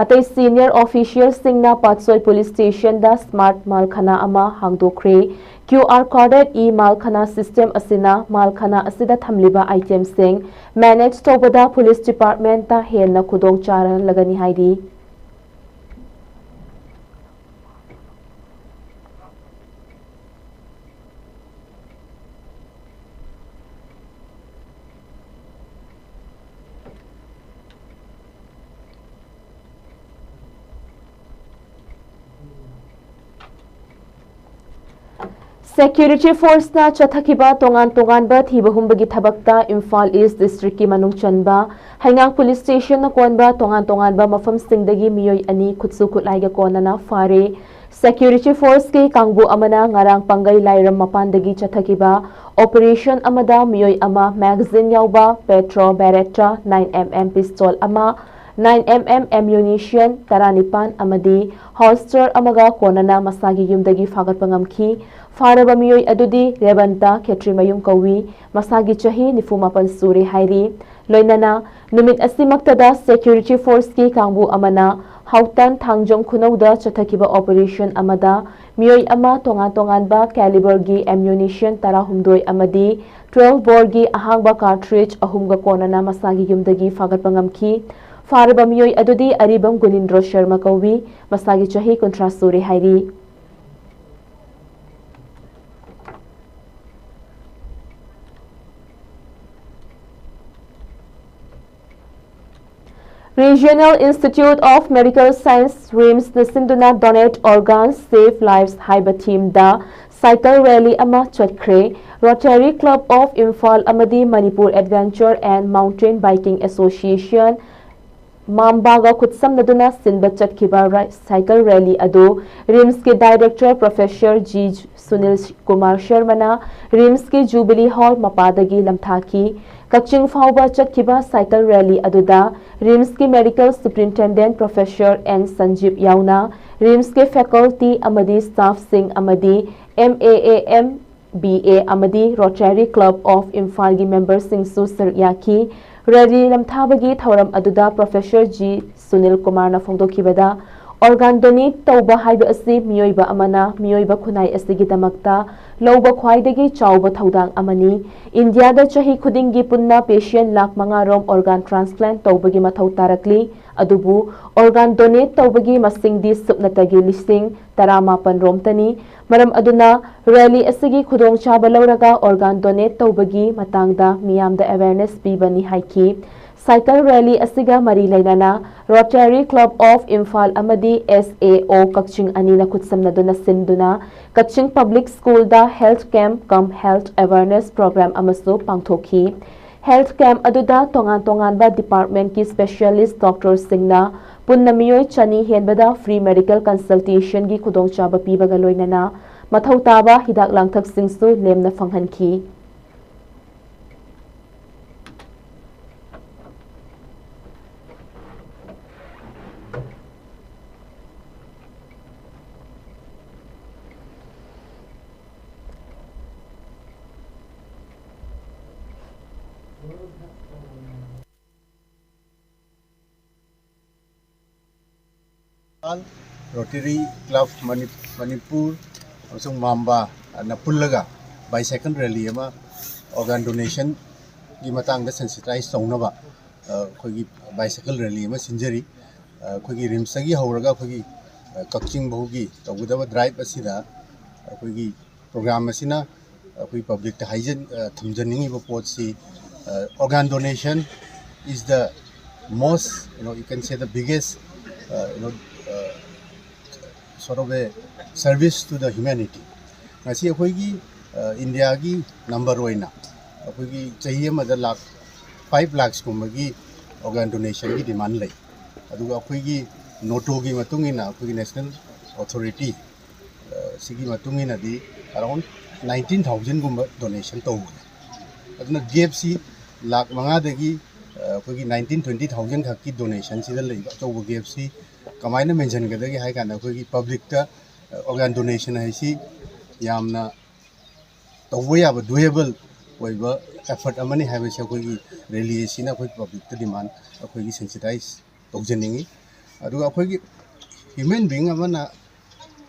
ꯑꯇꯩ senior official ꯁꯤꯡꯅ ꯄꯥꯠꯁꯣꯏ Police Station ꯗ smart ꯃꯥꯜꯈꯅꯥ ꯑꯃ ꯍꯥꯡꯗꯣꯛꯈ꯭ꯔꯦ꯫ Q R coded e ꯃꯥꯜꯈꯅꯥ system ꯑꯁꯤꯅ ꯃꯥꯜꯈꯅꯥ ꯑꯁꯤꯗ ꯊꯝꯂꯤꯕ item ꯁꯤꯡ manage ꯇꯧꯕꯗ Police Department ꯇ ꯍꯦꯟꯅ ꯈꯨꯗꯣꯡ ꯆꯥꯔꯍꯜꯂꯒꯅꯤ ꯍꯥꯏꯔꯤ꯫ Security Force ꯅ ꯆꯠꯊꯈꯤꯕ ꯇꯣꯉꯥꯟ ꯇꯣꯉꯥꯟꯕ ꯊꯤꯕ ꯍꯨꯝꯕꯒꯤ ꯊꯕꯛꯇ ꯏꯝꯐꯥꯜ East District ꯀꯤ ꯃꯅꯨꯡ ꯆꯟꯕ ꯍꯩꯉꯥꯡ Police Station ꯅ ꯀꯣꯟꯕ ꯇꯣꯉꯥꯟ ꯇꯣꯉꯥꯟꯕ ꯃꯐꯝꯁꯤꯡꯗꯒꯤ ꯃꯤꯑꯣꯏ ꯑꯅꯤ ꯈꯨꯠꯁꯨ ꯈꯨꯠꯂꯥꯏꯒ ꯀꯣꯟꯅꯅ ꯐꯥꯔꯦ꯫ Security Force ꯀꯤ ꯀꯥꯡꯕꯨ ꯑꯃꯅ ꯉꯔꯥꯡ ꯄꯥꯡꯒꯩ ꯂꯥꯏꯔꯝ ꯃꯄꯥꯟꯗꯒꯤ ꯆꯠꯊꯈꯤꯕ operation ꯑꯃꯗ ꯃꯤꯑꯣꯏ ꯑꯃ magazine ꯌꯥꯎꯕ Petro Beretta nine M M pistol ꯑꯃ, nine M M ammunition ꯇꯔꯥꯅꯤꯄꯥꯟ ꯑꯃꯗꯤ holster ꯑꯃꯒ ꯀꯣꯟꯅꯅ ꯃꯁꯥꯒꯤ ꯌꯨꯝꯗꯒꯤ ꯐꯥꯒꯠꯄ ꯉꯝꯈꯤ꯫ ꯐꯥꯔꯕ ꯃꯤꯑꯣꯏ ꯑꯗꯨꯗꯤ ꯔꯦꯕꯟꯇ ꯈꯦꯇ꯭ꯔꯤꯃꯌꯨꯝ ꯀꯧꯏ꯫ ꯃꯁꯥꯒꯤ ꯆꯍꯤ ꯅꯤꯐꯨ ꯃꯥꯄꯟ ꯁꯨꯔꯦ ꯍꯥꯏꯔꯤ꯫ ꯂꯣꯏꯅꯅ ꯅꯨꯃꯤꯠ ꯑꯁꯤꯃꯛꯇꯗ Security Force ꯀꯤ ꯀꯥꯡꯕꯨ ꯑꯃꯅ ꯍꯥꯎꯇꯟ ꯊꯥꯡꯖꯝ ꯈꯨꯅꯧꯗ ꯆꯠꯊꯈꯤꯕ operation ꯑꯃꯗ ꯃꯤꯑꯣꯏ ꯑꯃ ꯇꯣꯉꯥꯟ ꯇꯣꯉꯥꯟꯕ caliber ꯒꯤ ammunition ꯇꯔꯥꯍꯨꯝꯗꯣꯏ ꯑꯃꯗꯤ twelve bore ꯒꯤ ꯑꯍꯥꯡꯕ cartridge ꯑꯍꯨꯝꯒ ꯀꯣꯟꯅꯅ ꯃꯁꯥꯒꯤ ꯌꯨꯝꯗꯒꯤ ꯐꯥꯒꯠꯄ ꯉꯝꯈꯤ꯫ ꯐꯥꯔꯕ ꯃꯤꯑꯣꯏ ꯑꯗꯨꯗꯤ ꯑꯔꯤꯕꯝ ꯒꯨꯅꯤꯟꯗ꯭ꯔꯣ ꯁꯔꯃ ꯀꯧꯏ꯫ ꯃꯁꯥꯒꯤ ꯆꯍꯤ ꯀꯨꯟꯊ꯭ꯔꯥ ꯁꯨꯔꯦ ꯍꯥꯏꯔꯤ꯫ Regional Institute of Medical Science, RIMS ꯅ ꯁꯤꯟꯗꯨꯅ Donate Organs, Save Lives ꯍꯥꯏꯕ theme ꯗ cycle rally ꯑꯃ ꯆꯠꯈ꯭ꯔꯦ꯫ Rotary Club of Imphal ꯑꯃꯗꯤ Manipur Adventure and Mountain Biking Association, ꯃꯥꯝꯕꯥꯒ ꯈꯨꯠꯁꯝꯅꯗꯨꯅ ꯁꯤꯟꯕ ꯆꯠꯈꯤꯕ ꯔ-, cycle rally ꯑꯗꯨ RIMS ꯀꯤ Director Professor G Sunil Kumar ꯁꯔꯃꯅ RIMS ꯀꯤ Jubilee Hall ꯃꯄꯥꯗꯒꯤ ꯂꯝꯊꯥꯈꯤ꯫ ꯀꯛꯆꯤꯡ ꯐꯥꯎꯕ ꯆꯠꯈꯤꯕ cycle rally ꯑꯗꯨꯗ RIMS ꯀꯤ Medical Superintendent Professor N ꯁꯟꯖꯤꯞ ꯌꯥꯎꯅ RIMS ꯀꯤ faculty ꯑꯃꯗꯤ staff ꯁꯤꯡ ꯑꯃꯗꯤ M A A M B A ꯑꯃꯗꯤ Rotary Club of ꯏꯝꯐꯥꯜꯒꯤ memberꯁꯤꯡꯁꯨ ꯁꯔꯨꯛ ꯌꯥꯈꯤ꯫ Rally ꯅꯝꯊꯥꯕꯒꯤ ꯊꯧꯔꯝ ꯑꯗꯨꯗ Professor G ꯁꯨꯅꯤꯜ ꯀꯨꯃꯥꯔꯅ ꯐꯣꯡꯗꯣꯛꯈꯤꯕꯗ, organ donate ꯇꯧꯕ ꯍꯥꯏꯕ ꯑꯁꯤ ꯃꯤꯑꯣꯏꯕ ꯑꯃꯅ ꯃꯤꯑꯣꯏꯕ ꯈꯨꯟꯅꯥꯏ ꯑꯁꯤꯒꯤꯗꯃꯛꯇ ꯂꯧꯕ ꯈ꯭ꯋꯥꯏꯗꯒꯤ ꯆꯥꯎꯕ ꯊꯧꯗꯥꯡ ꯑꯃꯅꯤ꯫ ꯏꯟꯗꯤꯌꯥꯗ ꯆꯍꯤ ꯈꯨꯗꯤꯡꯒꯤ ꯄꯨꯟꯅ patient ꯂꯥꯈ ꯃꯉꯥ ꯔꯣꯝ organ transplant ꯇꯧꯕꯒꯤ ꯃꯊꯧ ꯇꯥꯔꯛꯂꯤ꯫ ꯑꯗꯨꯕꯨ organ donate ꯇꯧꯕꯒꯤ ꯃꯁꯤꯡꯗꯤ ꯁꯨꯞꯅꯇꯒꯤ ꯂꯤꯁꯤꯡ ꯇꯔꯥꯃꯥꯄꯟ ꯔꯣꯝꯇꯅꯤ꯫ ꯃꯔꯝ ꯑꯗꯨꯅ rally ꯑꯁꯤꯒꯤ ꯈꯨꯗꯣꯡꯆꯥꯕ ꯂꯧꯔꯒ organ donate ꯇꯧꯕꯒꯤ ꯃꯇꯥꯡꯗ ꯃꯤꯌꯥꯝꯗ awareness ꯄꯤꯕꯅꯤ ꯍꯥꯏꯈꯤ꯫ Cycle rally ꯑꯁꯤꯒ ꯃꯔꯤ ꯂꯩꯅꯅ Rotary Club of ꯏꯝꯐꯥꯜ ꯑꯃꯗꯤ S A O ꯀꯛꯆꯤꯡ ꯑꯅꯤꯅ ꯈꯨꯠꯁꯝꯅꯗꯨꯅ ꯁꯤꯟꯗꯨꯅ ꯀꯛꯆꯤꯡ Public Schoolꯗ health camp cum health awareness program ꯑꯃꯁꯨ ꯄꯥꯡꯊꯣꯛꯈꯤ꯫ Health camp ꯑꯗꯨꯗ ꯇꯣꯉꯥꯟ ꯇꯣꯉꯥꯟꯕ departmentꯀꯤ specialist doctorꯁꯤꯡꯅ ꯄꯨꯟꯅ ꯃꯤꯑꯣꯏ ꯆꯅꯤ ꯍꯦꯟꯕꯗ free medical consultationꯒꯤ ꯈꯨꯗꯣꯡꯆꯥꯕ ꯄꯤꯕꯒ ꯂꯣꯏꯅꯅ ꯃꯊꯧ ꯇꯥꯕ ꯍꯤꯗꯥꯛ ꯂꯥꯡꯊꯛꯁꯤꯡꯁꯨ ꯂꯦꯝꯅ ꯐꯪꯍꯟꯈꯤ꯫ Rotary Club ꯃꯅꯤ-, ꯃꯅꯤꯄꯨꯔ ꯑꯃꯁꯨꯡ ꯃꯥꯝꯕꯥꯅ ꯄꯨꯜꯂꯒ bicycle rally ꯑꯃ organ donationꯒꯤ ꯃꯇꯥꯡꯗ sensitize ꯇꯧꯅꯕ, ꯑ, ꯑꯩꯈꯣꯏꯒꯤ bicycle rally ꯑꯃ ꯁꯤꯟꯖꯔꯤ꯫ ꯑ, ꯑꯩꯈꯣꯏꯒꯤ RIMSꯇꯒꯤ ꯍꯧꯔꯒ ꯑꯩꯈꯣꯏꯒꯤ, ꯑ, ꯀꯛꯆꯤꯡ ꯐꯥꯎꯒꯤ ꯇꯧꯒꯗꯕ drive ꯑꯁꯤꯗ ꯑꯩꯈꯣꯏꯒꯤ program ꯑꯁꯤꯅ ꯑꯩꯈꯣꯏ publicꯇ ꯍꯥꯏꯖꯟ-, ꯑ, ꯊꯝꯖꯅꯤꯡꯉꯤꯕ ꯄꯣꯠꯁꯤ, ꯑ, organ donation is the most, you know, you can say the biggest, uh, you know, uh, sort of a service to the humanity. ꯉꯁꯤ ꯑꯩꯈꯣꯏꯒꯤ, ꯑ, ꯏꯟꯗꯤꯌꯥꯒꯤ number ꯑꯣꯏꯅ ꯑꯩꯈꯣꯏꯒꯤ ꯆꯍꯤ ꯑꯃꯗ ꯂꯥꯈ five lakhsꯀꯨꯝꯕꯒꯤ organ donationꯒꯤ demand ꯂꯩ꯫ ꯑꯗꯨꯒ ꯑꯩꯈꯣꯏꯒꯤ NOTOꯒꯤ ꯃꯇꯨꯡ ꯏꯟꯅ, ꯑꯩꯈꯣꯏꯒꯤ national authority, ꯑ, ꯁꯤꯒꯤ ꯃꯇꯨꯡ ꯏꯟꯅꯗꯤ around nineteen thousandꯒꯨꯝꯕ donation ꯇꯧꯕꯅꯦ꯫ ꯑꯗꯨꯅ gapꯁꯤ ꯂꯥꯈ ꯃꯉꯥꯗꯒꯤ, ꯑ, ꯑꯩꯈꯣꯏꯒꯤ nineteen twenty thousand ꯈꯛꯀꯤ donationꯁꯤꯗ ꯂꯩꯕ ꯑꯆꯧꯕ gapꯁꯤ ꯀꯃꯥꯏꯅ ꯃꯦꯟꯁꯤꯟꯒꯗꯒꯦ ꯍꯥꯏ ꯀꯥꯟꯗ, ꯑꯩꯈꯣꯏꯒꯤ publicꯇ, ꯑ, organ donation ꯍꯥꯏꯁꯤ ꯌꯥꯝꯅ ꯇꯧꯕ ꯌꯥꯕ ꯗꯨꯑꯦꯕꯜ ꯑꯣꯏꯕ ꯑꯦꯐꯔꯠ ꯑꯃꯅꯤ ꯍꯥꯏꯕꯁꯤ ꯑꯩꯈꯣꯏꯒꯤ ꯔꯦꯂꯤ ꯑꯁꯤꯅ ꯑꯩꯈꯣꯏ ꯄꯕ꯭ꯂꯤꯛꯇ ꯗꯤꯃꯥꯟ, ꯑꯩꯈꯣꯏꯒꯤ ꯁꯦꯟꯁꯤꯇꯥꯏꯁ ꯇꯧꯖꯅꯤꯡꯉꯤ꯫ ꯑꯗꯨꯒ ꯑꯩꯈꯣꯏꯒꯤ ꯍ꯭ꯌꯨꯃꯦꯟ ꯕꯤꯡ ꯑꯃꯅ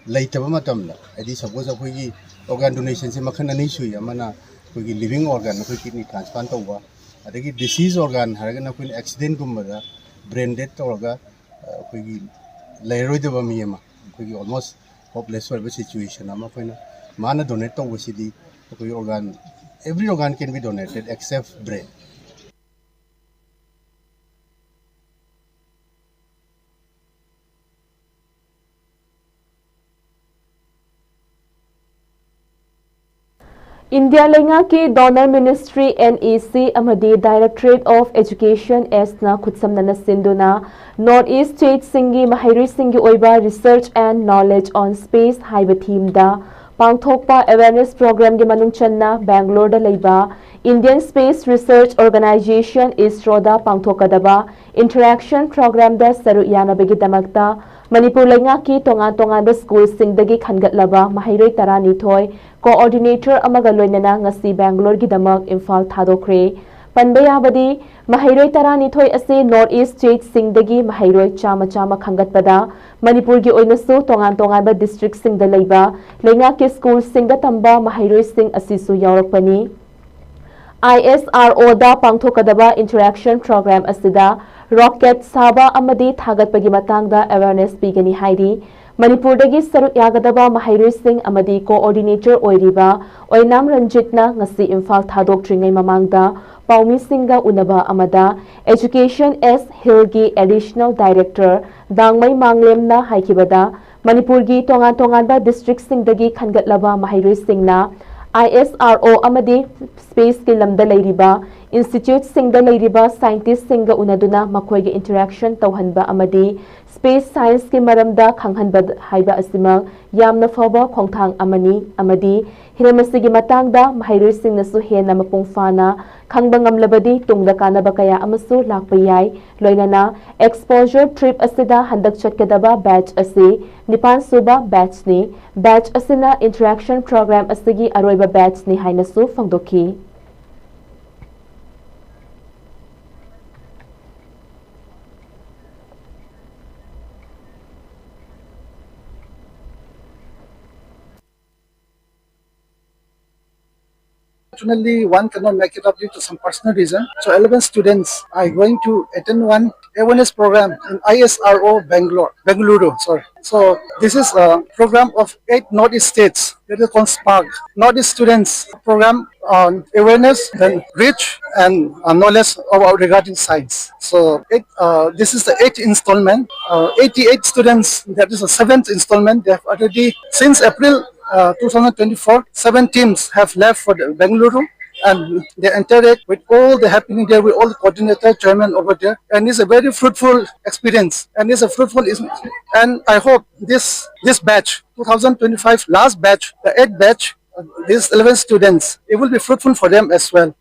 ꯂꯩꯇꯕ ꯃꯇꯝꯗ, ꯍꯥꯏꯗꯤ ꯁꯄꯣꯁ ꯑꯩꯈꯣꯏꯒꯤ ꯑꯣꯔꯒꯥꯟ ꯗꯣꯅꯦꯁꯟꯁꯦ ꯃꯈꯜ ꯑꯅꯤ ꯁꯨꯏ, ꯑꯃꯅ ꯑꯩꯈꯣꯏꯒꯤ ꯂꯤꯚꯤꯡ ꯑꯣꯔꯒꯥꯟ, ꯑꯩꯈꯣꯏ ꯀꯤꯗꯅꯤ ꯇ꯭ꯔꯥꯟꯁꯄ꯭ꯂꯥꯟ ꯇꯧꯕ, ꯑꯗꯒꯤ ꯗꯤꯁꯤꯖ ꯑꯣꯔꯒꯥꯟ ꯍꯥꯏꯔꯒꯅ ꯑꯩꯈꯣꯏꯅ ꯑꯦꯛꯁꯤꯗꯦꯟꯒꯨꯝꯕꯗ ꯕ꯭ꯔꯦꯟ ꯗꯦꯠ ꯇꯧꯔꯒ ꯑꯩꯈꯣꯏꯒꯤ ꯂꯩꯔꯔꯣꯏꯗꯕ ꯃꯤ ꯑꯃ, ꯑꯩꯈꯣꯏꯒꯤ ꯑꯣꯜꯃꯣꯁ ꯍꯣꯞꯂꯦꯁ ꯑꯣꯏꯕ ꯁꯤꯆꯨꯋꯦꯁꯟ ꯑꯃ ꯑꯩꯈꯣꯏꯅ, ꯃꯥꯅ ꯗꯣꯅꯦꯠ ꯇꯧꯕꯁꯤꯗꯤ ꯑꯩꯈꯣꯏ organ, every organ can be donated except brain. India ꯂꯩꯉꯥꯛꯀꯤ Donor Ministry, N E C, ꯑꯃꯗꯤ Directorate of Education, S ꯅ ꯈꯨꯠꯁꯝꯅꯅ ꯁꯤꯟꯗꯨꯅ North East State ꯁꯤꯡꯒꯤ ꯃꯍꯩꯔꯣꯏꯁꯤꯡꯒꯤ ꯑꯣꯏꯕ Research and Knowledge on Space ꯍꯥꯏꯕ theme ꯗ ꯄꯥꯡꯊꯣꯛꯄ awareness program ꯒꯤ ꯃꯅꯨꯡ ꯆꯟꯅ ꯕꯦꯡꯒꯂꯣꯔꯗ ꯂꯩꯕ Indian Space Research Organisation, ISRO ꯗ ꯄꯥꯡꯊꯣꯛꯀꯗꯕ interaction program ꯗ ꯁꯔꯨꯛ ꯌꯥꯅꯕꯒꯤꯗꯃꯛꯇ ꯃꯅꯤꯄꯨꯔ ꯂꯩꯉꯥꯛꯀꯤ ꯇꯣꯉꯥꯟ ꯇꯣꯉꯥꯟꯕ ꯁ꯭ꯀꯨꯜꯁꯤꯡꯗꯒꯤ ꯈꯟꯒꯠꯂꯕ ꯃꯍꯩꯔꯣꯏ ꯇꯔꯥꯅꯤꯊꯣꯏ, ꯀꯣꯑꯣꯔꯗꯤꯅꯦꯇꯔ ꯑꯃꯒ ꯂꯣꯏꯅꯅ ꯉꯁꯤ ꯕꯦꯡꯒꯂꯣꯔꯒꯤꯗꯃꯛ ꯏꯝꯐꯥꯜ ꯊꯥꯗꯣꯛꯈ꯭ꯔꯦ꯫ ꯄꯟꯕ ꯌꯥꯕꯗꯤ, ꯃꯍꯩꯔꯣꯏ ꯇꯔꯥꯅꯤꯊꯣꯏ ꯑꯁꯤ North East State ꯁꯤꯡꯗꯒꯤ ꯃꯍꯩꯔꯣꯏ ꯆꯥꯝꯃ ꯆꯥꯝꯃ ꯈꯟꯒꯠꯄꯗ ꯃꯅꯤꯄꯨꯔꯒꯤ ꯑꯣꯏꯅꯁꯨ ꯇꯣꯉꯥꯟ ꯇꯣꯉꯥꯟꯕ district ꯁꯤꯡꯗ ꯂꯩꯕ ꯂꯩꯉꯥꯛꯀꯤ ꯁ꯭ꯀꯨꯜꯁꯤꯡꯗ ꯇꯝꯕ ꯃꯍꯩꯔꯣꯏꯁꯤꯡ ꯑꯁꯤꯁꯨ ꯌꯥꯎꯔꯛꯄꯅꯤ꯫ ISRO ꯗ ꯄꯥꯡꯊꯣꯛꯀꯗꯕ interaction program ꯑꯁꯤꯗ rocket ꯁꯥꯕ ꯑꯃꯗꯤ ꯊꯥꯒꯠꯄꯒꯤ ꯃꯇꯥꯡꯗ awareness ꯄꯤꯒꯅꯤ ꯍꯥꯏꯔꯤ꯫ ꯃꯅꯤꯄꯨꯔꯗꯒꯤ ꯁꯔꯨꯛ ꯌꯥꯒꯗꯕ ꯃꯍꯩꯔꯣꯏꯁꯤꯡ ꯑꯃꯗꯤ ꯀꯣꯑꯣꯔꯗꯤꯅꯦꯇꯔ ꯑꯣꯏꯔꯤꯕ ꯑꯣꯏꯅꯥꯝ ꯔꯟꯖꯤꯠꯅ ꯉꯁꯤ ꯏꯝꯐꯥꯜ ꯊꯥꯗꯣꯛꯇ꯭ꯔꯤꯉꯩ ꯃꯃꯥꯡꯗ ꯄꯥꯎꯃꯤꯁꯤꯡꯒ ꯎꯅꯕ ꯑꯃꯗ Education S Hill ꯒꯤ Additional Director ꯗꯥꯡꯃꯩ ꯃꯥꯡꯂꯦꯝꯅ ꯍꯥꯏꯈꯤꯕꯗ, ꯃꯅꯤꯄꯨꯔꯒꯤ ꯇꯣꯉꯥꯟ ꯇꯣꯉꯥꯟꯕ district ꯁꯤꯡꯗꯒꯤ ꯈꯟꯒꯠꯂꯕ ꯃꯍꯩꯔꯣꯏꯁꯤꯡꯅ ISRO ꯑꯃꯗꯤ space ꯀꯤ ꯂꯝꯗ ꯂꯩꯔꯤꯕ Instituteꯁꯤꯡꯗ ꯂꯩꯔꯤꯕ scientistꯁꯤꯡꯒ ꯎꯅꯗꯨꯅ ꯃꯈꯣꯏꯒ interaction ꯇꯧꯍꯟꯕ ꯑꯃꯗꯤ space scienceꯀꯤ ꯃꯔꯝꯗ ꯈꯪꯍꯟꯕ ꯍꯥꯏꯕ ꯑꯁꯤꯃꯛ ꯌꯥꯝꯅ ꯐꯕ ꯈꯣꯡꯊꯥꯡ ꯑꯃꯅꯤ ꯑꯃꯗꯤ ꯍꯤꯔꯝ ꯑꯁꯤꯒꯤ ꯃꯇꯥꯡꯗ ꯃꯍꯩꯔꯣꯏꯁꯤꯡꯅꯁꯨ ꯍꯦꯟꯅ ꯃꯄꯨꯡ ꯐꯥꯅ ꯈꯪꯕ ꯉꯝꯂꯕꯗꯤ ꯇꯨꯡꯗ ꯀꯥꯟꯅꯕ ꯀꯌꯥ ꯑꯃꯁꯨ ꯂꯥꯛꯄ ꯌꯥꯏ꯫ ꯂꯣꯏꯅꯅ exposure trip ꯑꯁꯤꯗ ꯍꯟꯗꯛ ꯆꯠꯀꯗꯕ batch ꯑꯁꯤ ꯅꯤꯄꯥꯟ ꯁꯨꯕ batchꯅꯤ꯫ Batch ꯑꯁꯤꯅ interaction program ꯑꯁꯤꯒꯤ ꯑꯔꯣꯏꯕ batchꯅꯤ ꯍꯥꯏꯅꯁꯨ ꯐꯣꯡꯗꯣꯛꯈꯤ꯫ Unfortunately, one cannot make it up due to some personal reason. So eleven students are going to attend one awareness program in I S R O Bangalore, Bengaluru, sorry. So this is a program of eight Northeast states. It is called spark. Northeast students program on awareness and reach and uh, knowledge about regarding science. So it, uh, this is the eighth installment. Uh, eighty-eight students, that is the seventh installment. They have already, since April uh, two thousand twenty-four, seven teams have left for the Bengaluru and they interact with all the happening there with all the coordinator, chairman over there. And it's a very fruitful experience and it's a fruitful is and I hope this this batch, two thousand twenty-five last batch, the eighth batch, uh, these eleven students, it will be fruitful for them as well.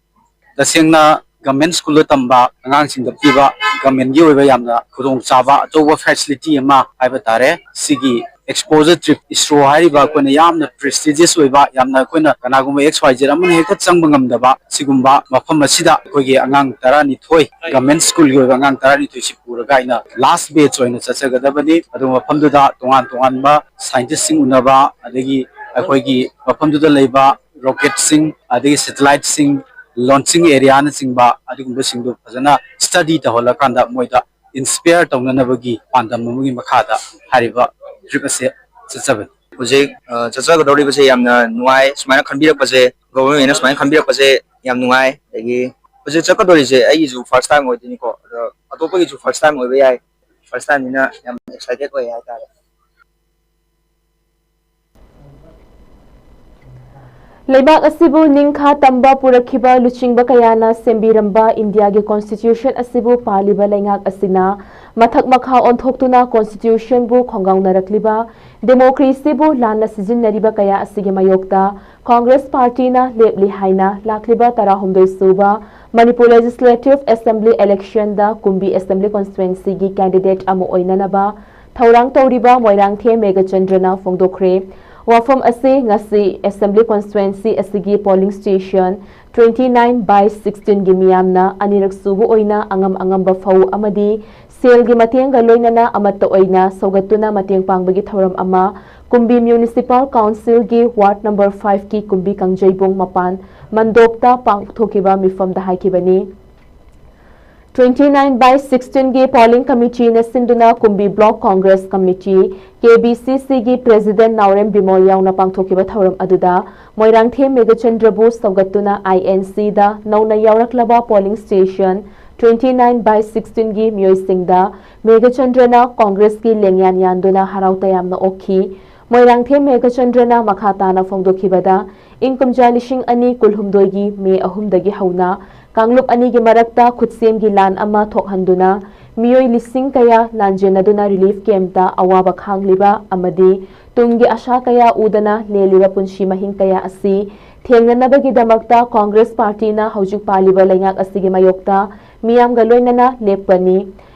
ꯇꯁꯦꯡꯅ ꯒꯚꯔꯟꯃꯦꯟ ꯁ꯭ꯀꯨꯜꯗ ꯇꯝꯕ ꯑꯉꯥꯡꯁꯤꯡꯗ ꯄꯤꯕ ꯒꯚꯔꯟꯃꯦꯟꯒꯤ ꯑꯣꯏꯕ ꯌꯥꯝꯅ ꯈꯨꯗꯣꯡꯆꯥꯕ ꯑꯆꯧꯕ ꯐꯦꯁꯤꯂꯤꯇꯤ ꯑꯃ ꯍꯥꯏꯕ ꯇꯥꯔꯦ꯫ ꯁꯤꯒꯤ exposure trip ISRO ꯍꯥꯏꯔꯤꯕ ꯑꯩꯈꯣꯏꯅ ꯌꯥꯝꯅ ꯄ꯭ꯔꯦꯁꯇꯤꯖꯤꯌꯁ ꯑꯣꯏꯕ, ꯌꯥꯝꯅ ꯑꯩꯈꯣꯏꯅ ꯀꯅꯥꯒꯨꯝꯕ X Y Z ꯑꯃꯅ ꯍꯦꯛꯇ ꯆꯪꯕ ꯉꯝꯗꯕ ꯁꯤꯒꯨꯝꯕ ꯃꯐꯝ ꯑꯁꯤꯗ ꯑꯩꯈꯣꯏꯒꯤ ꯑꯉꯥꯡ ꯇꯔꯥꯅꯤꯊꯣꯏ, ꯒꯚꯔꯟꯃꯦꯟ ꯁ꯭ꯀꯨꯜꯒꯤ ꯑꯣꯏꯕ ꯑꯉꯥꯡ ꯇꯔꯥꯅꯤꯊꯣꯏꯁꯤ ꯄꯨꯔꯒ ꯑꯩꯅ ꯂꯥꯁ ꯕꯦꯆ ꯑꯣꯏꯅ ꯆꯠꯆꯒꯗꯕꯅꯤ꯫ ꯑꯗꯨꯒ ꯃꯐꯝꯗꯨꯗ ꯇꯣꯉꯥꯟ ꯇꯣꯉꯥꯟꯕ ꯁꯥꯏꯟꯇꯤꯁꯁꯤꯡ ꯎꯅꯕ, ꯑꯗꯒꯤ ꯑꯩꯈꯣꯏꯒꯤ ꯃꯐꯝꯗꯨꯗ ꯂꯩꯕ ꯔꯣꯀꯦꯠꯁꯤꯡ, ꯑꯗꯒꯤ ꯁꯦꯇꯦꯂꯥꯏꯠꯁꯤꯡ ꯂꯣꯟꯆꯤꯡ ꯑꯦꯔꯤꯌꯥꯅꯆꯤꯡꯕ ꯑꯗꯨꯒꯨꯝꯕꯁꯤꯡꯗꯨ ꯐꯖꯅ ꯁ꯭ꯇꯗꯤ ꯇꯧꯍꯜꯂꯀꯥꯟꯗ ꯃꯣꯏꯗ ꯏꯟꯁꯄꯤꯌꯔ ꯇꯧꯅꯅꯕꯒꯤ ꯄꯥꯟꯗꯝ ꯑꯃꯒꯤ ꯃꯈꯥꯗ ꯍꯥꯏꯔꯤꯕ ꯇ꯭ꯔꯤꯞ ꯑꯁꯦ ꯆꯠꯆꯕꯅꯤ꯫ ꯍꯧꯖꯤꯛ ꯑ, ꯆꯠꯆꯒꯗꯧꯔꯤꯕꯁꯦ ꯌꯥꯝꯅ ꯅꯨꯡꯉꯥꯏ꯫ ꯁꯨꯃꯥꯏꯅ ꯈꯟꯕꯤꯔꯛꯄꯁꯦ, ꯒꯣꯚꯔꯟꯃꯦꯟꯅ ꯁꯨꯃꯥꯏꯅ ꯈꯟꯕꯤꯔꯛꯄꯁꯦ ꯌꯥꯝ ꯅꯨꯡꯉꯥꯏ꯫ ꯑꯗꯒꯤ ꯍꯧꯖꯤꯛ ꯆꯠꯀꯗꯧꯔꯤꯁꯦ ꯑꯩꯒꯤꯁꯨ ꯐꯥꯔꯁ ꯇꯥꯏꯝ ꯑꯣꯏꯗꯣꯏꯅꯤꯀꯣ, ꯑꯗꯣ ꯑꯇꯣꯞꯄꯒꯤꯁꯨ ꯐꯥꯔꯁ ꯇꯥꯏꯝ ꯑꯣꯏꯕ ꯌꯥꯏ꯫ ꯐꯥꯔꯁ ꯇꯥꯏꯝꯅꯤꯅ ꯌꯥꯝ ꯑꯦꯛꯁꯥꯏꯇꯦꯠ ꯑꯣꯏ ꯍꯥꯏꯇꯥꯔꯦ꯫ ꯂꯩꯕꯥꯛ ꯑꯁꯤꯕꯨ ꯅꯤꯡꯈꯥ ꯇꯝꯕ ꯄꯨꯔꯛꯈꯤꯕ ꯂꯨꯆꯤꯡꯕ ꯀꯌꯥꯅ ꯁꯦꯝꯕꯤꯔꯝꯕ ꯏꯟꯗꯤꯌꯥꯒꯤ ꯀꯣꯟꯁꯇꯤꯇ꯭ꯌꯨꯁꯟ ꯑꯁꯤꯕꯨ ꯄꯥꯜꯂꯤꯕ ꯂꯩꯉꯥꯛ ꯑꯁꯤꯅ ꯃꯊꯛ ꯃꯈꯥ ꯑꯣꯟꯊꯣꯛꯇꯨꯅ ꯀꯣꯟꯁꯇꯤꯇ꯭ꯌꯨꯁꯟꯕꯨ ꯈꯣꯡꯒꯥꯎꯅꯔꯛꯂꯤꯕ ꯗꯦꯃꯣꯀ꯭ꯔꯦꯁꯤꯕꯨ ꯂꯥꯟꯅ ꯁꯤꯖꯤꯟꯅꯔꯤꯕ ꯀꯌꯥ ꯑꯁꯤꯒꯤ ꯃꯥꯌꯣꯛꯇ ꯀꯣꯡꯒ꯭ꯔꯦꯁ ꯄꯥꯔꯇꯤꯅ ꯂꯦꯞꯂꯤ ꯍꯥꯏꯅ ꯂꯥꯛꯂꯤꯕ ꯇꯔꯥꯍꯨꯝꯗꯣꯏ ꯁꯨꯕ ꯃꯅꯤꯄꯨꯔ ꯂꯦꯖꯤꯁꯂꯦꯇꯤꯚ ꯑꯦꯁꯦꯝꯕ꯭ꯂꯤ ꯏꯂꯦꯛꯁꯟꯗ ꯀꯨꯝꯕꯤ ꯑꯦꯁꯦꯝꯕ꯭ꯂꯤ ꯀꯣꯟꯁꯇꯤꯇ꯭ꯋꯦꯟꯁꯤꯒꯤ ꯀꯦꯟꯗꯤꯗꯦꯠ ꯑꯃ ꯑꯣꯏꯅꯅꯕ ꯊꯧꯔꯥꯡ ꯇꯧꯔꯤꯕ ꯃꯣꯏꯔꯥꯡꯊꯦꯝ ꯃꯦꯘꯆꯟꯗ꯭ꯔꯅ ꯐꯣꯡꯗꯣꯛꯈ꯭ꯔꯦ꯫ ꯋꯥꯐꯝ ꯑꯁꯤ ꯉꯁꯤ ꯑꯦꯁꯦꯝꯕ꯭ꯂꯤ ꯀꯣꯟꯁꯇꯤꯇ꯭ꯋꯦꯟꯁꯤ ꯑꯁꯤꯒꯤ polling station twenty nine by sixteen ꯒꯤ ꯃꯤꯌꯥꯝꯅ ꯑꯅꯤꯔꯛ ꯁꯨꯕ ꯑꯣꯏꯅ ꯑꯉꯝ ꯑꯉꯝꯕ ꯐꯧ ꯑꯃꯗꯤ ꯁꯦꯜꯒꯤ ꯃꯇꯦꯡꯒ ꯂꯣꯏꯅꯅ ꯑꯃꯠꯇ ꯑꯣꯏꯅ ꯁꯧꯒꯠꯇꯨꯅ ꯃꯇꯦꯡ ꯄꯥꯡꯕꯒꯤ ꯊꯧꯔꯝ ꯑꯃ ꯀꯨꯝꯕꯤ ꯃ꯭ꯌꯨꯅꯤꯁꯤꯄꯥꯜ ꯀꯥꯎꯟꯁꯤꯜꯒꯤ ꯋꯥꯔꯗ ꯅꯝꯕꯔ five ꯀꯤ ꯀꯨꯝꯕꯤ ꯀꯥꯡꯖꯩꯕꯨꯡ ꯃꯄꯥꯟ ꯃꯟꯗꯣꯞꯇ ꯄꯥꯡꯊꯣꯛꯈꯤꯕ ꯃꯤꯐꯝꯗ ꯍꯥꯏꯈꯤꯕꯅꯤ꯫ Twenty nine by sixteen ꯒꯤ ꯄꯣꯂꯤꯡ ꯀꯃꯤꯇꯤꯅ ꯁꯤꯟꯗꯨꯅ Kumbi block Congress committee, K B C C ꯒꯤ ꯄ꯭ꯔꯦꯁꯤꯗꯦꯟꯠ ꯅꯥꯎꯔꯦꯝ ꯕꯤꯃꯣꯜ ꯌꯥꯎꯅ ꯄꯥꯡꯊꯣꯛꯈꯤꯕ ꯊꯧꯔꯝ ꯑꯗꯨꯗ ꯃꯣꯏꯔꯥꯡꯊꯦꯝ ꯃꯦꯘꯆꯟꯗ꯭ꯔꯕꯨ ꯁꯧꯒꯠꯇꯨꯅ I N C ꯗ ꯅꯧꯅ ꯌꯥꯎꯔꯛꯂꯕ polling station twenty nine by sixteen ꯒꯤ ꯃꯤꯑꯣꯏꯁꯤꯡꯗ ꯃꯦꯘꯆꯟꯗ꯭ꯔꯅ ꯀꯣꯡꯒ꯭ꯔꯦꯁꯀꯤ ꯂꯦꯡꯌꯥꯟ ꯌꯥꯟꯗꯨꯅ ꯍꯔꯥꯎ ꯇꯌꯥꯝꯅ ꯑꯣꯛꯈꯤ꯫ ꯃꯣꯏꯔꯥꯡꯊꯦꯝ ꯃꯦꯘꯆꯟꯗ꯭ꯔꯅ ꯃꯈꯥ ꯇꯥꯅ ꯐꯣꯡꯗꯣꯛꯈꯤꯕꯗ, ꯏꯪ ꯀꯨꯝꯖꯥ ꯂꯤꯁꯤꯡ ꯑꯅꯤ ꯀꯨꯟꯍꯨꯝꯗꯣꯏꯒꯤ ꯃꯦ ꯑꯍꯨꯝꯗꯒꯤ ꯍꯧꯅ ꯀꯥꯡꯂꯨꯞ ꯑꯅꯤꯒꯤ ꯃꯔꯛꯇ ꯈꯨꯠꯁꯦꯝꯒꯤ ꯂꯥꯟ ꯑꯃ ꯊꯣꯛꯍꯟꯗꯨꯅ ꯃꯤꯑꯣꯏ ꯂꯤꯁꯤꯡ ꯀꯌꯥ ꯂꯥꯟꯖꯦꯟꯅꯗꯨꯅ ꯔꯤꯂꯤꯐ ꯀꯦꯝꯞꯇ ꯑꯋꯥꯕ ꯈꯥꯡꯂꯤꯕ ꯑꯃꯗꯤ ꯇꯨꯡꯒꯤ ꯑꯁꯥ ꯀꯌꯥ ꯎꯗꯅ ꯂꯦꯜꯂꯤꯕ ꯄꯨꯟꯁꯤ ꯃꯍꯤꯡ ꯀꯌꯥ ꯑꯁꯤ ꯊꯦꯡꯅꯅꯕꯒꯤꯗꯃꯛꯇ ꯀꯣꯡꯒ꯭ꯔꯦꯁ ꯄꯥꯔꯇꯤꯅ ꯍꯧꯖꯤꯛ ꯄꯥꯜꯂꯤꯕ ꯂꯩꯉꯥꯛ ꯑꯁꯤꯒꯤ ꯃꯥꯌꯣꯛꯇ ꯃꯤꯌꯥꯝꯒ ꯂꯣꯏꯅꯅ ꯂꯦꯞꯀꯅꯤ꯫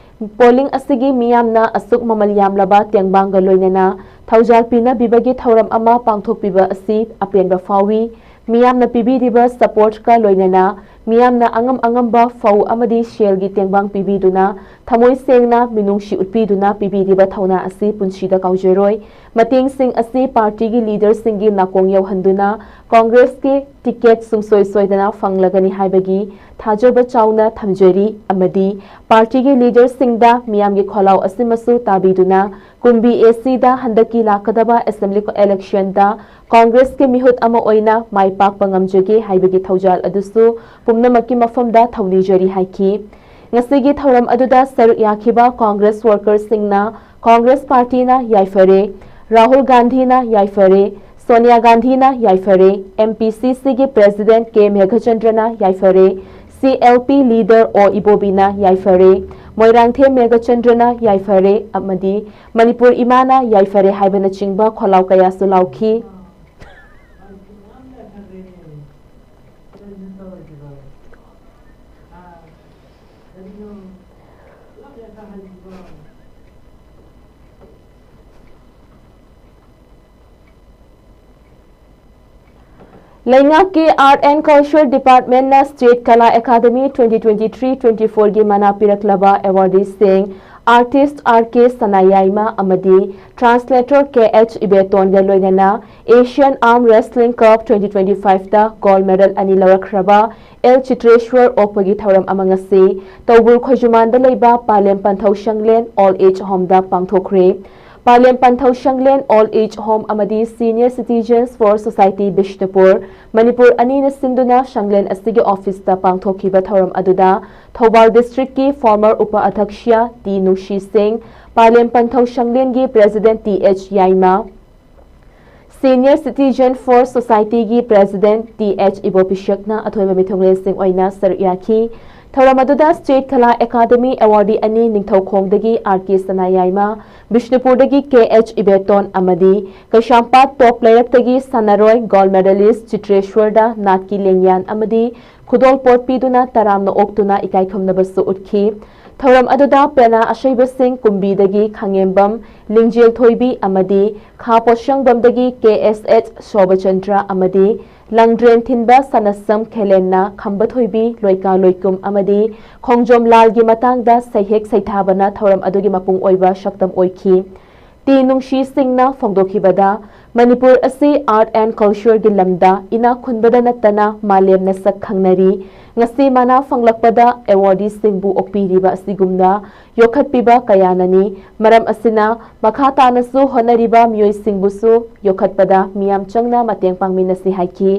ꯄꯣꯂꯤꯡ ꯑꯁꯤꯒꯤ ꯃꯤꯌꯥꯝꯅ ꯑꯁꯨꯛ ꯃꯃꯜ ꯌꯥꯝꯂꯕ ꯇꯦꯡꯕꯥꯡꯒ ꯂꯣꯏꯅꯅ ꯊꯧꯖꯥꯜ ꯄꯤꯅꯕꯤꯕꯒꯤ ꯊꯧꯔꯝ ꯑꯃ ꯄꯥꯡꯊꯣꯛꯄꯤꯕ ꯑꯁꯤ ꯑꯄꯦꯟꯕ ꯐꯥꯎꯏ꯫ ꯃꯤꯌꯥꯝꯅ ꯄꯤꯕꯤꯔꯤꯕ ꯁꯄꯣꯔꯠꯀ ꯂꯣꯏꯅꯅ ꯃꯤꯌꯥꯝꯅ ꯑꯉꯝ ꯑꯉꯝꯕ ꯐꯧ ꯑꯃꯗꯤ ꯁꯦꯜꯒꯤ ꯇꯦꯡꯕꯥꯡ ꯄꯤꯕꯤꯗꯨꯅ ꯊꯃꯣꯏ ꯁꯦꯡꯅ ꯃꯤꯅꯨꯡꯁꯤ ꯎꯠꯄꯤꯗꯨꯅ ꯄꯤꯕꯤꯔꯤꯕ ꯊꯧꯅꯥ ꯑꯁꯤ ꯄꯨꯟꯁꯤꯗ ꯀꯥꯎꯖꯔꯣꯏ꯫ ꯃꯇꯦꯡꯁꯤꯡ ꯑꯁꯤ ꯄꯥꯔꯇꯤꯒꯤ ꯂꯤꯗꯔꯁꯤꯡꯒꯤ ꯅꯥꯀꯣꯡ ꯌꯧꯍꯟꯗꯨꯅ ꯀꯣꯡꯒ꯭ꯔꯦꯁꯀꯤ ꯇꯤꯀꯦꯠ ꯁꯨꯡꯁꯣꯏ ꯁꯣꯏꯗꯅ ꯐꯪꯂꯒꯅꯤ ꯍꯥꯏꯕꯒꯤ ꯊꯥꯖꯕ ꯆꯥꯎꯅ ꯊꯝꯖꯔꯤ ꯑꯃꯗꯤ ꯄꯥꯔꯇꯤꯒꯤ ꯂꯤꯗꯔꯁꯤꯡꯗ ꯃꯤꯌꯥꯝꯒꯤ ꯈꯣꯜꯂꯥꯎ ꯑꯁꯤꯃꯁꯨ ꯇꯥꯕꯤꯗꯨꯅ ꯀꯨꯝꯕꯤ A C ꯗ ꯍꯟꯗꯛꯀꯤ ꯂꯥꯛꯀꯗꯕ ꯑꯦꯁꯦꯝꯕ꯭ꯂꯤ ꯏꯂꯦꯛꯁꯟꯗ ꯀꯣꯡꯒ꯭ꯔꯦꯁꯀꯤ ꯃꯤꯍꯨꯠ ꯑꯃ ꯑꯣꯏꯅ ꯃꯥꯏ ꯄꯥꯛꯄ ꯉꯝꯖꯒꯦ ꯍꯥꯏꯕꯒꯤ ꯊꯧꯖꯥꯜ ꯑꯗꯨꯁꯨ ꯄꯨꯝꯅꯃꯛꯀꯤ ꯃꯐꯝꯗ ꯊꯧꯅꯤꯖꯔꯤ ꯍꯥꯏꯈꯤ꯫ ꯉꯁꯤꯒꯤ ꯊꯧꯔꯝ ꯑꯗꯨꯗ ꯁꯔꯨꯛ ꯌꯥꯈꯤꯕ ꯀꯣꯡꯒ꯭ꯔꯦꯁ ꯋꯥꯔꯀꯔꯁꯤꯡꯅ ꯀꯣꯡꯒ꯭ꯔꯦꯁ ꯄꯥꯔꯇꯤꯅ ꯌꯥꯏꯐꯔꯦ, ꯔꯥꯍꯨꯜ ꯒꯥꯟꯙꯤꯅ ꯌꯥꯏꯐꯔꯦ, ꯁꯣꯅꯤꯌꯥ ꯒꯥꯟꯙꯤꯅ ꯌꯥꯏꯐꯔꯦ꯫ ꯑꯦꯝ ꯄꯤ ꯁꯤ ꯁꯤꯒꯤ ꯄ꯭ꯔꯦꯁꯤꯗꯦꯟꯠ ꯀꯦ ꯃꯦꯘꯆꯟꯗ꯭ꯔꯅ ꯌꯥꯏꯐꯔꯦ꯫ ꯁꯤ ꯑꯦꯜ ꯄꯤ ꯂꯤꯗꯔ ꯑꯣ ꯏꯕꯣꯕꯤꯅ ꯌꯥꯏꯐꯔꯦ꯫ ꯃꯣꯏꯔꯥꯡꯊꯦꯝ ꯃꯦꯘꯆꯟꯗ꯭ꯔꯅ ꯌꯥꯏꯐꯔꯦ ꯑꯃꯗꯤ ꯃꯅꯤꯄꯨꯔ ꯏꯃꯥꯅ ꯌꯥꯏꯐꯔꯦ ꯍꯥꯏꯕꯅꯆꯤꯡꯕ ꯈꯣꯜꯂꯥꯎ ꯀꯌꯥꯁꯨ ꯂꯥꯎꯈꯤ꯫ ꯂꯩꯉꯥꯛꯀꯤ Art and Culture Departmentꯅ State Kala Academy twenty twenty-three twenty-fourꯒꯤ ꯃꯅꯥ ꯄꯤꯔꯛꯂꯕ ꯑꯦꯋꯥꯔꯗꯤꯁꯤꯡ ꯑꯥꯔꯇꯤꯁ ꯑꯥꯔ ꯀꯦ ꯁꯅꯥꯌꯥꯏꯃ ꯑꯃꯗꯤ ꯇ꯭ꯔꯥꯟꯁꯂꯦꯇꯔ ꯀꯦ ꯑꯩꯆ ꯏꯕꯦꯇꯣꯟꯒ ꯂꯣꯏꯅꯅ Asian Arm Wrestling Cup twenty twenty-fiveꯇ ꯒꯣꯜꯗ ꯃꯦꯗꯜ ꯑꯅꯤ ꯂꯧꯔꯛꯈ꯭ꯔꯕ ꯑꯦꯜ ꯆꯤꯇ꯭ꯔꯦꯁ꯭ꯋꯔ ꯑꯣꯛꯄꯒꯤ ꯊꯧꯔꯝ ꯑꯃ ꯉꯁꯤ ꯇꯧꯕꯨꯜ ꯈꯣꯏꯖꯨꯃꯥꯟꯗ ꯂꯩꯕ ꯄꯥꯂꯦꯝ ꯄꯟꯊꯧ ꯁꯪꯂꯦꯟ ꯑꯣꯜ ꯑꯦꯖ ꯍꯣꯝꯗ ꯄꯥꯡꯊꯣꯛꯈ꯭ꯔꯦ꯫ ꯄꯥꯂꯦꯝ ꯄꯟꯊꯧ ꯁꯪꯂꯦꯟ ꯑꯣꯜ ꯑꯦꯖ ꯍꯣꯝ ꯑꯃꯗꯤ Senior Citizens for Society Bishnupur, Manipur ꯑꯅꯤꯅ ꯁꯤꯟꯗꯨꯅ ꯁꯪꯂꯦꯟ ꯑꯁꯤꯒꯤ ꯑꯣꯐꯤꯁꯇ ꯄꯥꯡꯊꯣꯛꯈꯤꯕ ꯊꯧꯔꯝ ꯑꯗꯨꯗ ꯊꯧꯕꯥꯜ ꯗꯤꯁꯇ꯭ꯔꯤꯛꯀꯤ former ꯎꯄ ꯑꯙ꯭ꯌꯛꯁ ꯇꯤ ꯅꯨꯡꯁꯤ ꯁꯤꯡ, ꯄꯥꯂꯦꯝ ꯄꯟꯊꯧ ꯁꯪꯂꯦꯟꯒꯤ president T H Yaima, Senior Citizen for Societyꯒꯤ ꯄ꯭ꯔꯦꯁꯤꯗꯦꯟꯠ ꯇꯤ ꯑꯩꯆ ꯏꯕꯣꯄꯤꯁꯛꯅ ꯑꯊꯣꯏꯕ ꯃꯤꯊꯨꯡꯂꯦꯟꯁꯤꯡ ꯑꯣꯏꯅ ꯁꯔꯨꯛ ꯌꯥꯈꯤ꯫ ꯊꯧꯔꯝ ꯑꯗꯨꯗ State Kala Academy ꯑꯦꯋꯥꯔꯗꯤ ꯑꯅꯤ ꯅꯤꯡꯊꯧꯈꯣꯡꯗꯒꯤ ꯑꯥꯔ ꯀꯦ ꯁꯅꯥꯌꯥꯏꯃ, ꯕꯤꯁꯅꯨꯄꯨꯔꯗꯒꯤ ꯀꯦ ꯑꯩꯆ ꯏꯕꯦꯇꯣꯟ ꯑꯃꯗꯤ ꯀꯩꯁꯥꯝꯄꯥꯠ ꯇꯣꯞ ꯂꯩꯔꯛꯇꯒꯤ ꯁꯥꯟꯅꯔꯣꯏ ꯒꯣꯜꯗ ꯃꯦꯗꯥꯂꯤꯁ ꯆꯤꯇ꯭ꯔꯦꯁ꯭ꯋꯔꯗ ꯅꯥꯠꯀꯤ ꯂꯦꯡꯌꯥꯟ ꯑꯃꯗꯤ ꯈꯨꯗꯣꯜꯄꯣꯠ ꯄꯤꯗꯨꯅ ꯇꯔꯥꯝꯅ ꯑꯣꯛꯇꯨꯅ ꯏꯀꯥꯏꯈꯨꯝꯅꯕꯁꯨ ꯎꯠꯈꯤ꯫ ꯊꯧꯔꯝ ꯑꯗꯨꯗ ꯄꯦꯅꯥ ꯑꯁꯩꯕꯁꯤꯡ ꯀꯨꯝꯕꯤꯗꯒꯤ ꯈꯥꯉꯦꯝꯕꯝ ꯂꯤꯡꯖꯦꯜ ꯊꯣꯏꯕꯤ ꯑꯃꯗꯤ ꯈꯥ ꯄꯣꯠꯁꯪꯕꯝꯗꯒꯤ ꯀꯦ ꯑꯦꯁ ꯑꯩꯆ ꯁꯣꯚꯆꯟꯗ꯭ꯔ ꯑꯃꯗꯤ ꯂꯪꯗ꯭ꯔꯦꯟ ꯊꯤꯟꯕ ꯁꯅꯁꯝ ꯈꯦꯂꯦꯟꯅ ꯈꯝꯕ ꯊꯣꯏꯕꯤ, ꯂꯣꯏꯀꯥ ꯂꯣꯏꯀꯨꯝ ꯑꯃꯗꯤ ꯈꯣꯡꯖꯣꯝ ꯂꯥꯜꯒꯤ ꯃꯇꯥꯡꯗ ꯁꯩꯍꯦꯛ ꯁꯩꯊꯥꯕꯅ ꯊꯧꯔꯝ ꯑꯗꯨꯒꯤ ꯃꯄꯨꯡ ꯑꯣꯏꯕ ꯁꯛꯇꯝ ꯑꯣꯏꯈꯤ꯫ ꯇꯤ ꯅꯨꯡꯁꯤ ꯁꯤꯡꯅ ꯐꯣꯡꯗꯣꯛꯈꯤꯕꯗ, ꯃꯅꯤꯄꯨꯔ ꯑꯁꯤ Art and Cultureꯒꯤ ꯂꯝꯗ ꯏꯅꯥꯛ ꯈꯨꯟꯕꯗ ꯅꯠꯇꯅ ꯃꯥꯂꯦꯝꯅ ꯁꯛ ꯈꯪꯅꯔꯤ꯫ ꯉꯁꯤ ꯃꯅꯥ ꯐꯪꯂꯛꯄꯗ ꯑꯦꯋꯥꯔꯗꯤꯁꯤꯡꯕꯨ ꯑꯣꯛꯄꯤꯔꯤꯕ ꯑꯁꯤꯒꯨꯝꯅ ꯌꯣꯛꯈꯠꯄꯤꯕ ꯀꯌꯥꯅꯅꯤ꯫ ꯃꯔꯝ ꯑꯁꯤꯅ ꯃꯈꯥ ꯇꯥꯅꯁꯨ ꯍꯣꯠꯅꯔꯤꯕ ꯃꯤꯑꯣꯏꯁꯤꯡꯕꯨꯁꯨ ꯌꯣꯛꯈꯠꯄꯗ ꯃꯤꯌꯥꯝ ꯆꯪꯅ ꯃꯇꯦꯡ ꯄꯥꯡꯃꯤꯟꯅꯁꯤ ꯍꯥꯏꯈꯤ꯫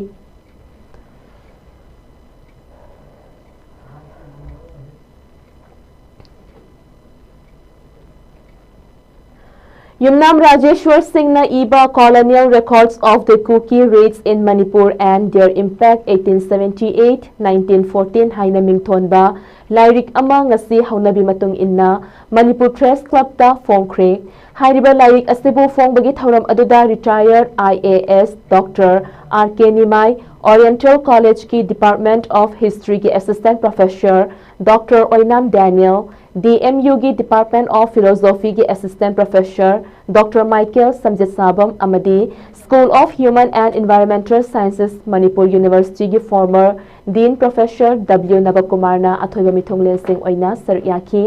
ꯌꯨꯝꯅꯥꯝ ꯔꯥꯖꯦꯁ꯭ꯋꯔ ꯁꯤꯡꯅ ꯏꯕ Colonial Records of the Kuki Raids in Manipur and Their Impact eighteen seventy-eight nineteen fourteen ꯍꯥꯏꯅ ꯃꯤꯡꯊꯣꯟꯕ ꯂꯥꯏꯔꯤꯛ ꯑꯃ ꯉꯁꯤ ꯍꯧꯅꯕꯤ ꯃꯇꯨꯡ ꯏꯟꯅ ꯃꯅꯤꯄꯨꯔ ꯄ꯭ꯔꯦꯁ ꯀ꯭ꯂꯕꯇ ꯐꯣꯡꯈ꯭ꯔꯦ꯫ ꯍꯥꯏꯔꯤꯕ ꯂꯥꯏꯔꯤꯛ ꯑꯁꯤꯕꯨ ꯐꯣꯡꯕꯒꯤ ꯊꯧꯔꯝ ꯑꯗꯨꯗ retired I A S Doctor R K Nimai, Oriental College ꯀꯤ Department of History ꯒꯤ Assistant Professor Doctor ꯑꯣꯏꯅꯥꯝ ꯗꯦꯅꯤꯌꯦꯜ, D M U ꯒꯤ Department of Philosophy ꯒꯤ Assistant Professor Doctor ꯃꯥꯏꯀꯦꯜ ꯁꯝꯖꯤꯠꯁꯥꯕꯝ ꯑꯃꯗꯤ School of Human and Environmental Sciences, Manipur University ꯒꯤ former Dean Professor W ꯅꯕꯀꯨꯃꯥꯔꯅ ꯑꯊꯣꯏꯕ ꯃꯤꯊꯨꯡꯂꯦꯟꯁꯤꯡ ꯑꯣꯏꯅ ꯁꯔꯨꯛ ꯌꯥꯈꯤ꯫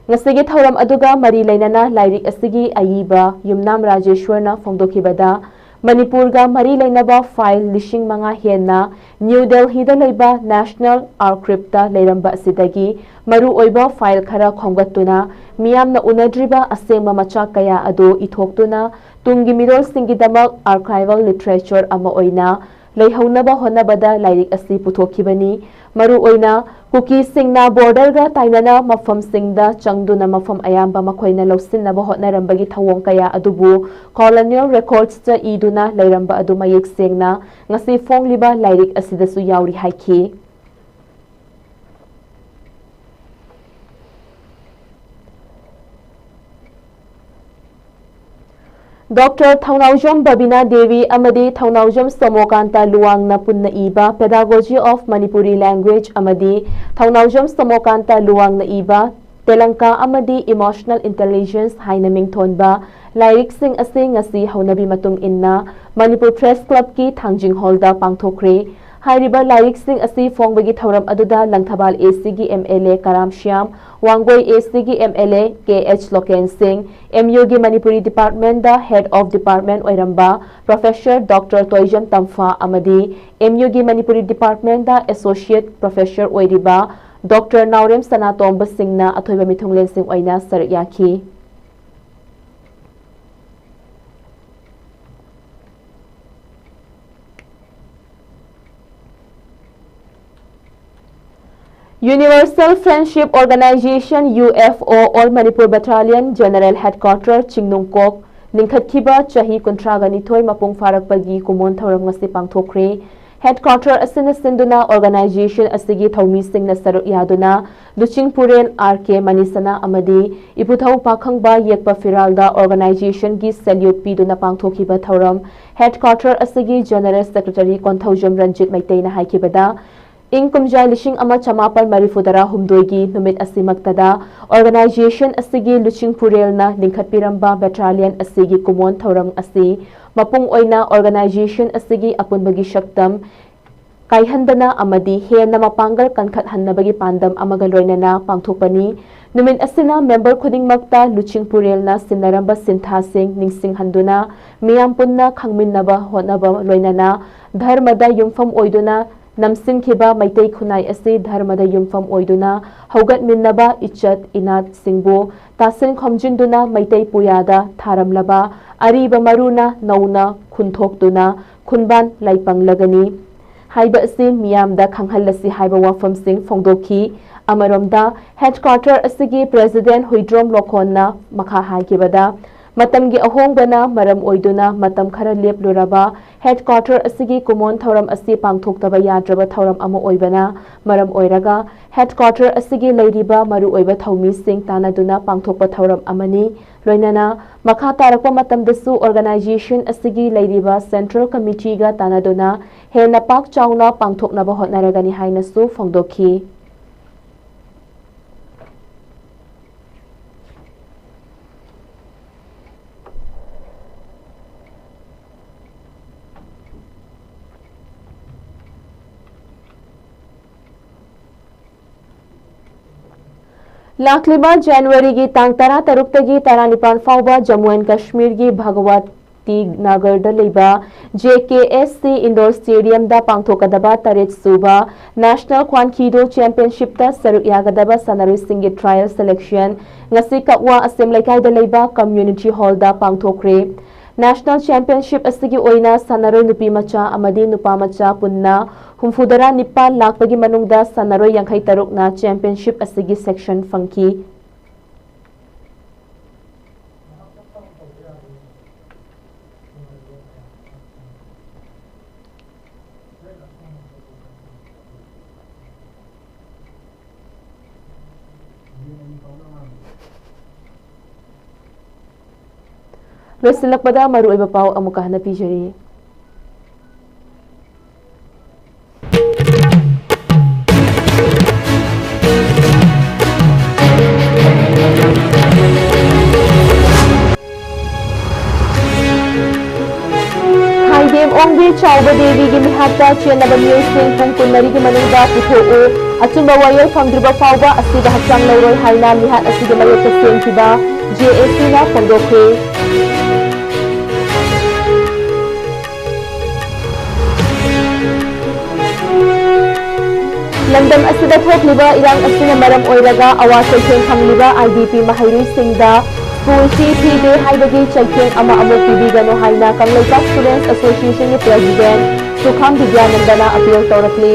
ꯉꯁꯤꯒꯤ ꯊꯧꯔꯝ ꯑꯗꯨꯒ ꯃꯔꯤ ꯂꯩꯅꯅ ꯂꯥꯏꯔꯤꯛ ꯑꯁꯤꯒꯤ ꯑꯏꯕ ꯌꯨꯝꯅꯥꯝ ꯔꯥꯖꯦꯁ꯭ꯋꯔꯅ ꯐꯣꯡꯗꯣꯛꯈꯤꯕꯗ, ꯃꯅꯤꯄꯨꯔꯒ ꯃꯔꯤ ꯂꯩꯅꯕ file ꯂꯤꯁꯤꯡ ꯃꯉꯥ ꯍꯦꯟꯅ ꯅ꯭ꯌꯨ ꯗꯦꯜꯍꯤꯗ ꯂꯩꯕ National Archive ꯇ ꯂꯩꯔꯝꯕ ꯑꯁꯤꯗꯒꯤ ꯃꯔꯨꯑꯣꯏꯕ file ꯈꯔ ꯈꯣꯝꯒꯠꯇꯨꯅ ꯃꯤꯌꯥꯝꯅ ꯎꯅꯗ꯭ꯔꯤꯕ ꯑꯁꯦꯡꯕ ꯃꯆꯥꯛ ꯀꯌꯥ ꯑꯗꯨ ꯏꯊꯣꯛꯇꯨꯅ ꯇꯨꯡꯒꯤ ꯃꯤꯔꯣꯜꯁꯤꯡꯒꯤꯗꯃꯛ archival literature ꯑꯃ ꯑꯣꯏꯅ ꯂꯩꯍꯧꯅꯕ ꯍꯣꯠꯅꯕꯗ ꯂꯥꯏꯔꯤꯛ ꯑꯁꯤ ꯄꯨꯊꯣꯛꯈꯤꯕꯅꯤ꯫ ꯃꯔꯨꯑꯣꯏꯅ ꯀꯨꯀꯤꯁꯤꯡꯅ border ꯒ ꯇꯥꯏꯅꯅ ꯃꯐꯝꯁꯤꯡꯗ ꯆꯪꯗꯨꯅ ꯃꯐꯝ ꯑꯌꯥꯝꯕ ꯃꯈꯣꯏꯅ ꯂꯧꯁꯤꯟꯅꯕ ꯍꯣꯠꯅꯔꯝꯕꯒꯤ ꯊꯧꯑꯣꯡ ꯀꯌꯥ ꯑꯗꯨꯕꯨ Colonial Records ꯇ ꯏꯗꯨꯅ ꯂꯩꯔꯝꯕ ꯑꯗꯨ ꯃꯌꯦꯛ ꯁꯦꯡꯅ ꯉꯁꯤ ꯐꯣꯡꯂꯤꯕ ꯂꯥꯏꯔꯤꯛ ꯑꯁꯤꯗꯁꯨ ꯌꯥꯎꯔꯤ ꯍꯥꯏꯈꯤ꯫ Doctor ꯊꯧꯅꯥꯎꯖꯝ ꯕꯕꯤꯅꯥ ꯗꯦꯕꯤ ꯑꯃꯗꯤ ꯊꯧꯅꯥꯎꯖꯝ ꯁꯣꯃꯣꯀꯥꯟꯇ ꯂꯨꯋꯥꯡꯅ ꯄꯨꯟꯅ ꯏꯕ Pedagogy of Manipuri Language ꯑꯃꯗꯤ ꯊꯧꯅꯥꯎꯖꯝ ꯁꯣꯃꯣꯀꯥꯟꯇ ꯂꯨꯋꯥꯡꯅ ꯏꯕ ꯇꯦꯂꯪꯀꯥ ꯑꯃꯗꯤ Emotional Intelligence ꯍꯥꯏꯅ ꯃꯤꯡꯊꯣꯟꯕ ꯂꯥꯏꯔꯤꯛꯁꯤꯡ ꯑꯁꯤ ꯉꯁꯤ ꯍꯧꯅꯕꯤ ꯃꯇꯨꯡ ꯏꯟꯅ ꯃꯅꯤꯄꯨꯔ ꯄ꯭ꯔꯦꯁ ꯀ꯭ꯂꯕꯀꯤ ꯊꯥꯡꯖꯤꯡ ꯍꯣꯜꯗ ꯄꯥꯡꯊꯣꯛꯈ꯭ꯔꯦ꯫ ꯍꯥꯏꯔꯤꯕ ꯂꯥꯏꯔꯤꯛꯁꯤꯡ ꯑꯁꯤ ꯐꯣꯡꯕꯒꯤ ꯊꯧꯔꯝ ꯑꯗꯨꯗ ꯂꯪꯊꯕꯥꯜ A C ꯒꯤ M L A Karam Shyam, Wangoi A C ꯒꯤ M L A K H local ꯁꯤꯡ, M U ꯒꯤ Manipuri Department the Head of Department ꯑꯣꯏꯔꯝꯕ Professor Doctor ꯇꯣꯏꯖꯝ ꯇꯝꯐꯥ ꯑꯃꯗꯤ M U ꯒꯤ ꯃꯅꯤꯄꯨꯔꯤ Department ꯗ Associate Professor ꯑꯣꯏꯔꯤꯕ Doctor ꯅꯥꯎꯔꯦꯝ ꯁꯅꯥꯇꯣꯝꯕ ꯁꯤꯡꯅ ꯑꯊꯣꯏꯕ ꯃꯤꯊꯨꯡꯂꯦꯟꯁꯤꯡ ꯑꯣꯏꯅ ꯁꯔꯨꯛ ꯌꯥꯈꯤ꯫ Universal Friendship Organization, U F O, All Manipur Battalion General Headquarter ꯆꯤꯡꯅꯨꯡꯀꯣꯛ ꯂꯤꯡꯈꯠꯈꯤꯕ ꯆꯍꯤ ꯀꯨꯟꯊ꯭ꯔꯥꯒ ꯅꯤꯊꯣꯏ ꯃꯄꯨꯡ ꯐꯥꯔꯛꯄꯒꯤ ꯀꯨꯝꯑꯣꯟ ꯊꯧꯔꯝ ꯉꯁꯤ ꯄꯥꯡꯊꯣꯛꯈ꯭ꯔꯦ꯫ Headquarter ꯑꯁꯤꯅ ꯁꯤꯟꯗꯨꯅ organization ꯑꯁꯤꯒꯤ ꯊꯧꯃꯤꯁꯤꯡꯅ ꯁꯔꯨꯛ ꯌꯥꯗꯨꯅ ꯂꯨꯆꯤꯡꯄꯨꯔꯦꯜ R K ꯃꯅꯤꯁꯅꯥ ꯑꯃꯗꯤ ꯏꯄꯨꯊꯧ ꯄꯥꯈꯪꯕ ꯌꯦꯛꯄ ꯐꯤꯔꯥꯜꯗ organizationꯒꯤ salute ꯄꯤꯗꯨꯅ ꯄꯥꯡꯊꯣꯛꯈꯤꯕ ꯊꯧꯔꯝ꯫ Headquarter ꯑꯁꯤꯒꯤ General Secretary ꯀꯣꯟꯊꯧꯖꯝ ꯔꯟꯖꯤꯠ ꯃꯩꯇꯩꯅ ꯍꯥꯏꯈꯤꯕꯗ, ꯏꯪ ꯀꯨꯝꯖꯥ ꯂꯤꯁꯤꯡ ꯑꯃ ꯆꯃꯥꯄꯜ ꯃꯔꯤꯐꯨ ꯇꯔꯥ ꯍꯨꯝꯗꯣꯏꯒꯤ ꯅꯨꯃꯤꯠ ꯑꯁꯤꯃꯛꯇꯗ organization ꯑꯁꯤꯒꯤ ꯂꯨꯆꯤꯡꯄꯨꯔꯦꯜꯅ ꯂꯤꯡꯈꯠꯄꯤꯔꯝꯕ battalion ꯑꯁꯤꯒꯤ ꯀꯨꯃꯣꯟ ꯊꯧꯔꯝ ꯑꯁꯤ ꯃꯄꯨꯡ ꯑꯣꯏꯅ organization ꯑꯁꯤꯒꯤ ꯑꯄꯨꯟꯕꯒꯤ ꯁꯛꯇꯝ ꯀꯥꯏꯍꯟꯗꯅ ꯑꯃꯗꯤ ꯍꯦꯟꯅ ꯃꯄꯥꯡꯒꯜ ꯀꯟꯈꯠꯍꯟꯅꯕꯒꯤ ꯄꯥꯟꯗꯝ ꯑꯃꯒ ꯂꯣꯏꯅꯅ ꯄꯥꯡꯊꯣꯛꯄꯅꯤ꯫ ꯅꯨꯃꯤꯠ ꯑꯁꯤꯅ member ꯈꯨꯗꯤꯡꯃꯛꯇ ꯂꯨꯆꯤꯡꯄꯨꯔꯦꯜꯅ ꯁꯤꯟꯅꯔꯝꯕ ꯁꯤꯟꯊꯥꯁꯤꯡ ꯅꯤꯡꯁꯤꯡꯍꯟꯗꯨꯅ ꯃꯤꯌꯥꯝ ꯄꯨꯟꯅ ꯈꯪꯃꯤꯟꯅꯕ ꯍꯣꯠꯅꯕ ꯂꯣꯏꯅꯅ ꯙꯔꯃꯗ ꯌꯨꯝꯐꯝ ꯑꯣꯏꯗꯨꯅ ꯅꯝꯁꯤꯟꯈꯤꯕ ꯃꯩꯇꯩ ꯈꯨꯟꯅꯥꯏ ꯑꯁꯤ ꯙꯔꯃꯗ ꯌꯨꯝꯐꯝ ꯑꯣꯏꯗꯨꯅ ꯍꯧꯒꯠꯃꯤꯟꯅꯕ ꯏꯆꯠ ꯏꯅꯥꯠꯁꯤꯡꯕꯨ ꯇꯥꯁꯤꯟ ꯈꯣꯝꯖꯤꯟꯗꯨꯅ ꯃꯩꯇꯩ ꯄꯨꯌꯥꯗ ꯊꯥꯔꯝꯂꯕ ꯑꯔꯤꯕ ꯃꯔꯨꯅ ꯅꯧꯅ ꯈꯨꯟꯊꯣꯛꯇꯨꯅ ꯈꯨꯟꯕꯥꯟ ꯂꯥꯏꯄꯪꯂꯒꯅꯤ ꯍꯥꯏꯕ ꯑꯁꯤ ꯃꯤꯌꯥꯝꯗ ꯈꯪꯍꯜꯂꯁꯤ ꯍꯥꯏꯕ ꯋꯥꯐꯝꯁꯤꯡ ꯐꯣꯡꯗꯣꯛꯈꯤ꯫ ꯑꯃꯔꯣꯝꯗ, headquarter ꯑꯁꯤꯒꯤ president ꯍꯨꯏꯗ꯭ꯔꯣꯝ ꯂꯣꯈꯣꯟꯅ ꯃꯈꯥ ꯍꯥꯏꯈꯤꯕꯗ, ꯃꯇꯝꯒꯤ ꯑꯍꯣꯡꯕꯅ ꯃꯔꯝ ꯑꯣꯏꯗꯨꯅ ꯃꯇꯝ ꯈꯔ ꯂꯦꯞꯂꯨꯔꯕ headquarter ꯑꯁꯤꯒꯤ ꯀꯨꯃꯣꯟ ꯊꯧꯔꯝ ꯑꯁꯤ ꯄꯥꯡꯊꯣꯛꯇꯕ ꯌꯥꯗ꯭ꯔꯕ ꯊꯧꯔꯝ ꯑꯃ ꯑꯣꯏꯕꯅ ꯃꯔꯝ ꯑꯣꯏꯔꯒ headquarter ꯑꯁꯤꯒꯤ ꯂꯩꯔꯤꯕ ꯃꯔꯨꯑꯣꯏꯕ ꯊꯧꯃꯤꯁꯤꯡ ꯇꯥꯟꯅꯗꯨꯅ ꯄꯥꯡꯊꯣꯛꯄ ꯊꯧꯔꯝ ꯑꯃꯅꯤ꯫ ꯂꯣꯏꯅꯅ ꯃꯈꯥ ꯇꯥꯔꯛꯄ ꯃꯇꯝꯗꯁꯨ organization ꯑꯁꯤꯒꯤ ꯂꯩꯔꯤꯕ central committeeꯒ ꯇꯥꯟꯅꯗꯨꯅ ꯍꯦꯟꯅ ꯄꯥꯛ ꯆꯥꯎꯅ ꯄꯥꯡꯊꯣꯛꯅꯕ ꯍꯣꯠꯅꯔꯒꯅꯤ ꯍꯥꯏꯅꯁꯨ ꯐꯣꯡꯗꯣꯛꯈꯤ꯫ ꯂꯥꯛꯂꯤꯕ ꯖꯅꯋꯥꯔꯤꯒꯤ ꯇꯥꯡ ꯇꯔꯥꯇꯔꯨꯛꯇꯒꯤ ꯇꯔꯥꯅꯤꯄꯥꯟ ꯐꯥꯎꯕ ꯖꯝꯃꯨ ꯑꯦꯟ ꯀꯥꯁꯃꯤꯔꯒꯤ ꯚꯒꯋꯥꯇꯤ ꯅꯒꯔꯗ ꯂꯩꯕ J K S C indoor stadiumꯗ ꯄꯥꯡꯊꯣꯛꯀꯗꯕ ꯇꯔꯦꯠ ꯁꯨꯕ National Khwan Khe Do Championshipꯇ ꯁꯔꯨꯛ ꯌꯥꯒꯗꯕ ꯁꯥꯟꯅꯔꯣꯏꯁꯤꯡꯒꯤ trial selection ꯉꯁꯤ ꯀꯛꯋꯥ ꯑꯁꯦꯝ ꯂꯩꯀꯥꯏꯗ ꯂꯩꯕ community hallꯗ ꯄꯥꯡꯊꯣꯛꯈ꯭ꯔꯦ꯫ National Championship ꯑꯁꯤꯒꯤ ꯑꯣꯏꯅ ꯁꯥꯟꯅꯔꯣꯏ ꯅꯨꯄꯤ ꯃꯆꯥ ꯑꯃꯗꯤ ꯅꯨꯄꯥ ꯃꯆꯥ ꯄꯨꯟꯅ ꯍꯨꯝꯐꯨꯇꯔꯥ ꯅꯤꯄꯥꯟ ꯂꯥꯛꯄꯒꯤ ꯃꯅꯨꯡꯗ ꯁꯥꯟꯅꯔꯣꯏ ꯌꯥꯡꯈꯩ ꯇꯔꯨꯛꯅ Championship ꯑꯁꯤꯒꯤ section ꯐꯪꯈꯤ꯫ ꯂꯣꯏꯁꯤꯜꯂꯛꯄꯗ ꯃꯔꯨꯑꯣꯏꯕ ꯄꯥꯎ ꯑꯃꯨꯛꯀ ꯍꯟꯅ ꯄꯤꯖꯔꯤ꯫ ꯈꯥꯏꯗꯦꯝ ꯑꯣꯡꯕꯤ ꯆꯥꯎꯕ ꯗꯦꯕꯤꯒꯤ ꯃꯤꯍꯥꯠꯇ ꯆꯦꯟꯅꯕ ꯃꯤꯑꯣꯏꯁꯤꯡ ꯄꯨꯡ ꯀꯨꯟꯃꯔꯤꯒꯤ ꯃꯅꯨꯡꯗ ꯄꯨꯊꯣꯛꯎ꯫ ꯑꯆꯨꯝꯕ ꯋꯥꯌꯦꯜ ꯐꯪꯗ꯭ꯔꯤꯕ ꯐꯥꯎꯕ ꯑꯁꯤꯕ ꯍꯛꯆꯥꯡ ꯂꯧꯔꯣꯏ ꯍꯥꯏꯅ ꯃꯤꯍꯥꯠ ꯑꯁꯤꯒꯤ ꯃꯥꯌꯣꯛꯇ ꯁꯦꯝꯈꯤꯕ J A C ꯅ ꯐꯣꯡꯗꯣꯛꯈ꯭ꯔꯦ꯫ ꯂꯝꯗꯝ ꯑꯁꯤꯗ ꯊꯣꯛꯂꯤꯕ ꯏꯔꯥꯡ ꯑꯁꯤꯅ ꯃꯔꯝ ꯑꯣꯏꯔꯒ ꯑꯋꯥ ꯆꯩꯊꯦꯡ ꯐꯪꯂꯤꯕ I D P ꯃꯍꯩꯔꯣꯏꯁꯤꯡꯗ ꯁ꯭ꯀꯨꯜ ꯐꯤ ꯊꯤꯗꯦ ꯍꯥꯏꯕꯒꯤ ꯆꯩꯊꯦꯡ ꯑꯃ ꯑꯃꯨꯛ ꯄꯤꯕꯤꯒꯅꯨ ꯍꯥꯏꯅ ꯀꯪꯂꯩꯄꯥꯛ Students Association ꯒꯤ President ꯁꯨꯈꯥꯝ ꯕꯤꯗ꯭ꯌꯥꯅꯟꯗꯅ appeal ꯇꯧꯔꯛꯂꯤ꯫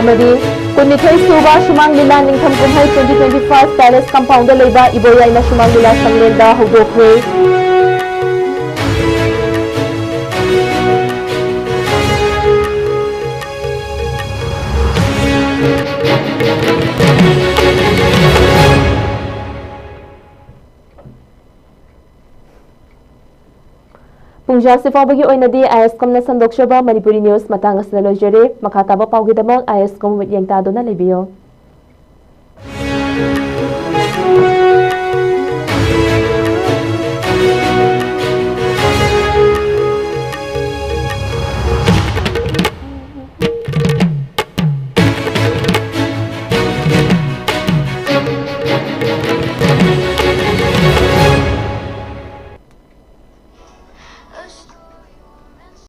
ꯑꯃꯗꯤ ꯀꯨꯟꯅꯤꯊꯣꯏ ꯁꯨꯕ ꯁꯨꯃꯥꯡ ꯂꯤꯂꯥ ꯅꯤꯡꯊꯝ ꯀꯨꯝꯍꯩ twenty twenty-five Palace Compound ꯗ ꯂꯩꯕ ꯏꯕꯣꯌꯥꯏꯃ ꯁꯨꯃꯥꯡ ꯂꯤꯂꯥ ꯁꯪꯂꯦꯟꯗ ꯍꯧꯗꯣꯛꯈ꯭ꯔꯦ꯫ ꯄꯨꯡꯖꯥꯁꯤ ꯐꯥꯎꯕꯒꯤ ꯑꯣꯏꯅꯗꯤ I S ꯀꯝꯅ ꯁꯟꯗꯣꯛꯆꯕ ꯃꯅꯤꯄꯨꯔꯤ news ꯃꯇꯥꯡ ꯑꯁꯤꯗ ꯂꯣꯏꯖꯔꯦ꯫ ꯃꯈꯥ ꯇꯥꯕ ꯄꯥꯎꯒꯤꯗꯃꯛ I S ꯀꯝ ꯃꯤꯠꯌꯦꯡ ꯇꯥꯗꯨꯅ ꯂꯩꯕꯤꯌꯨ꯫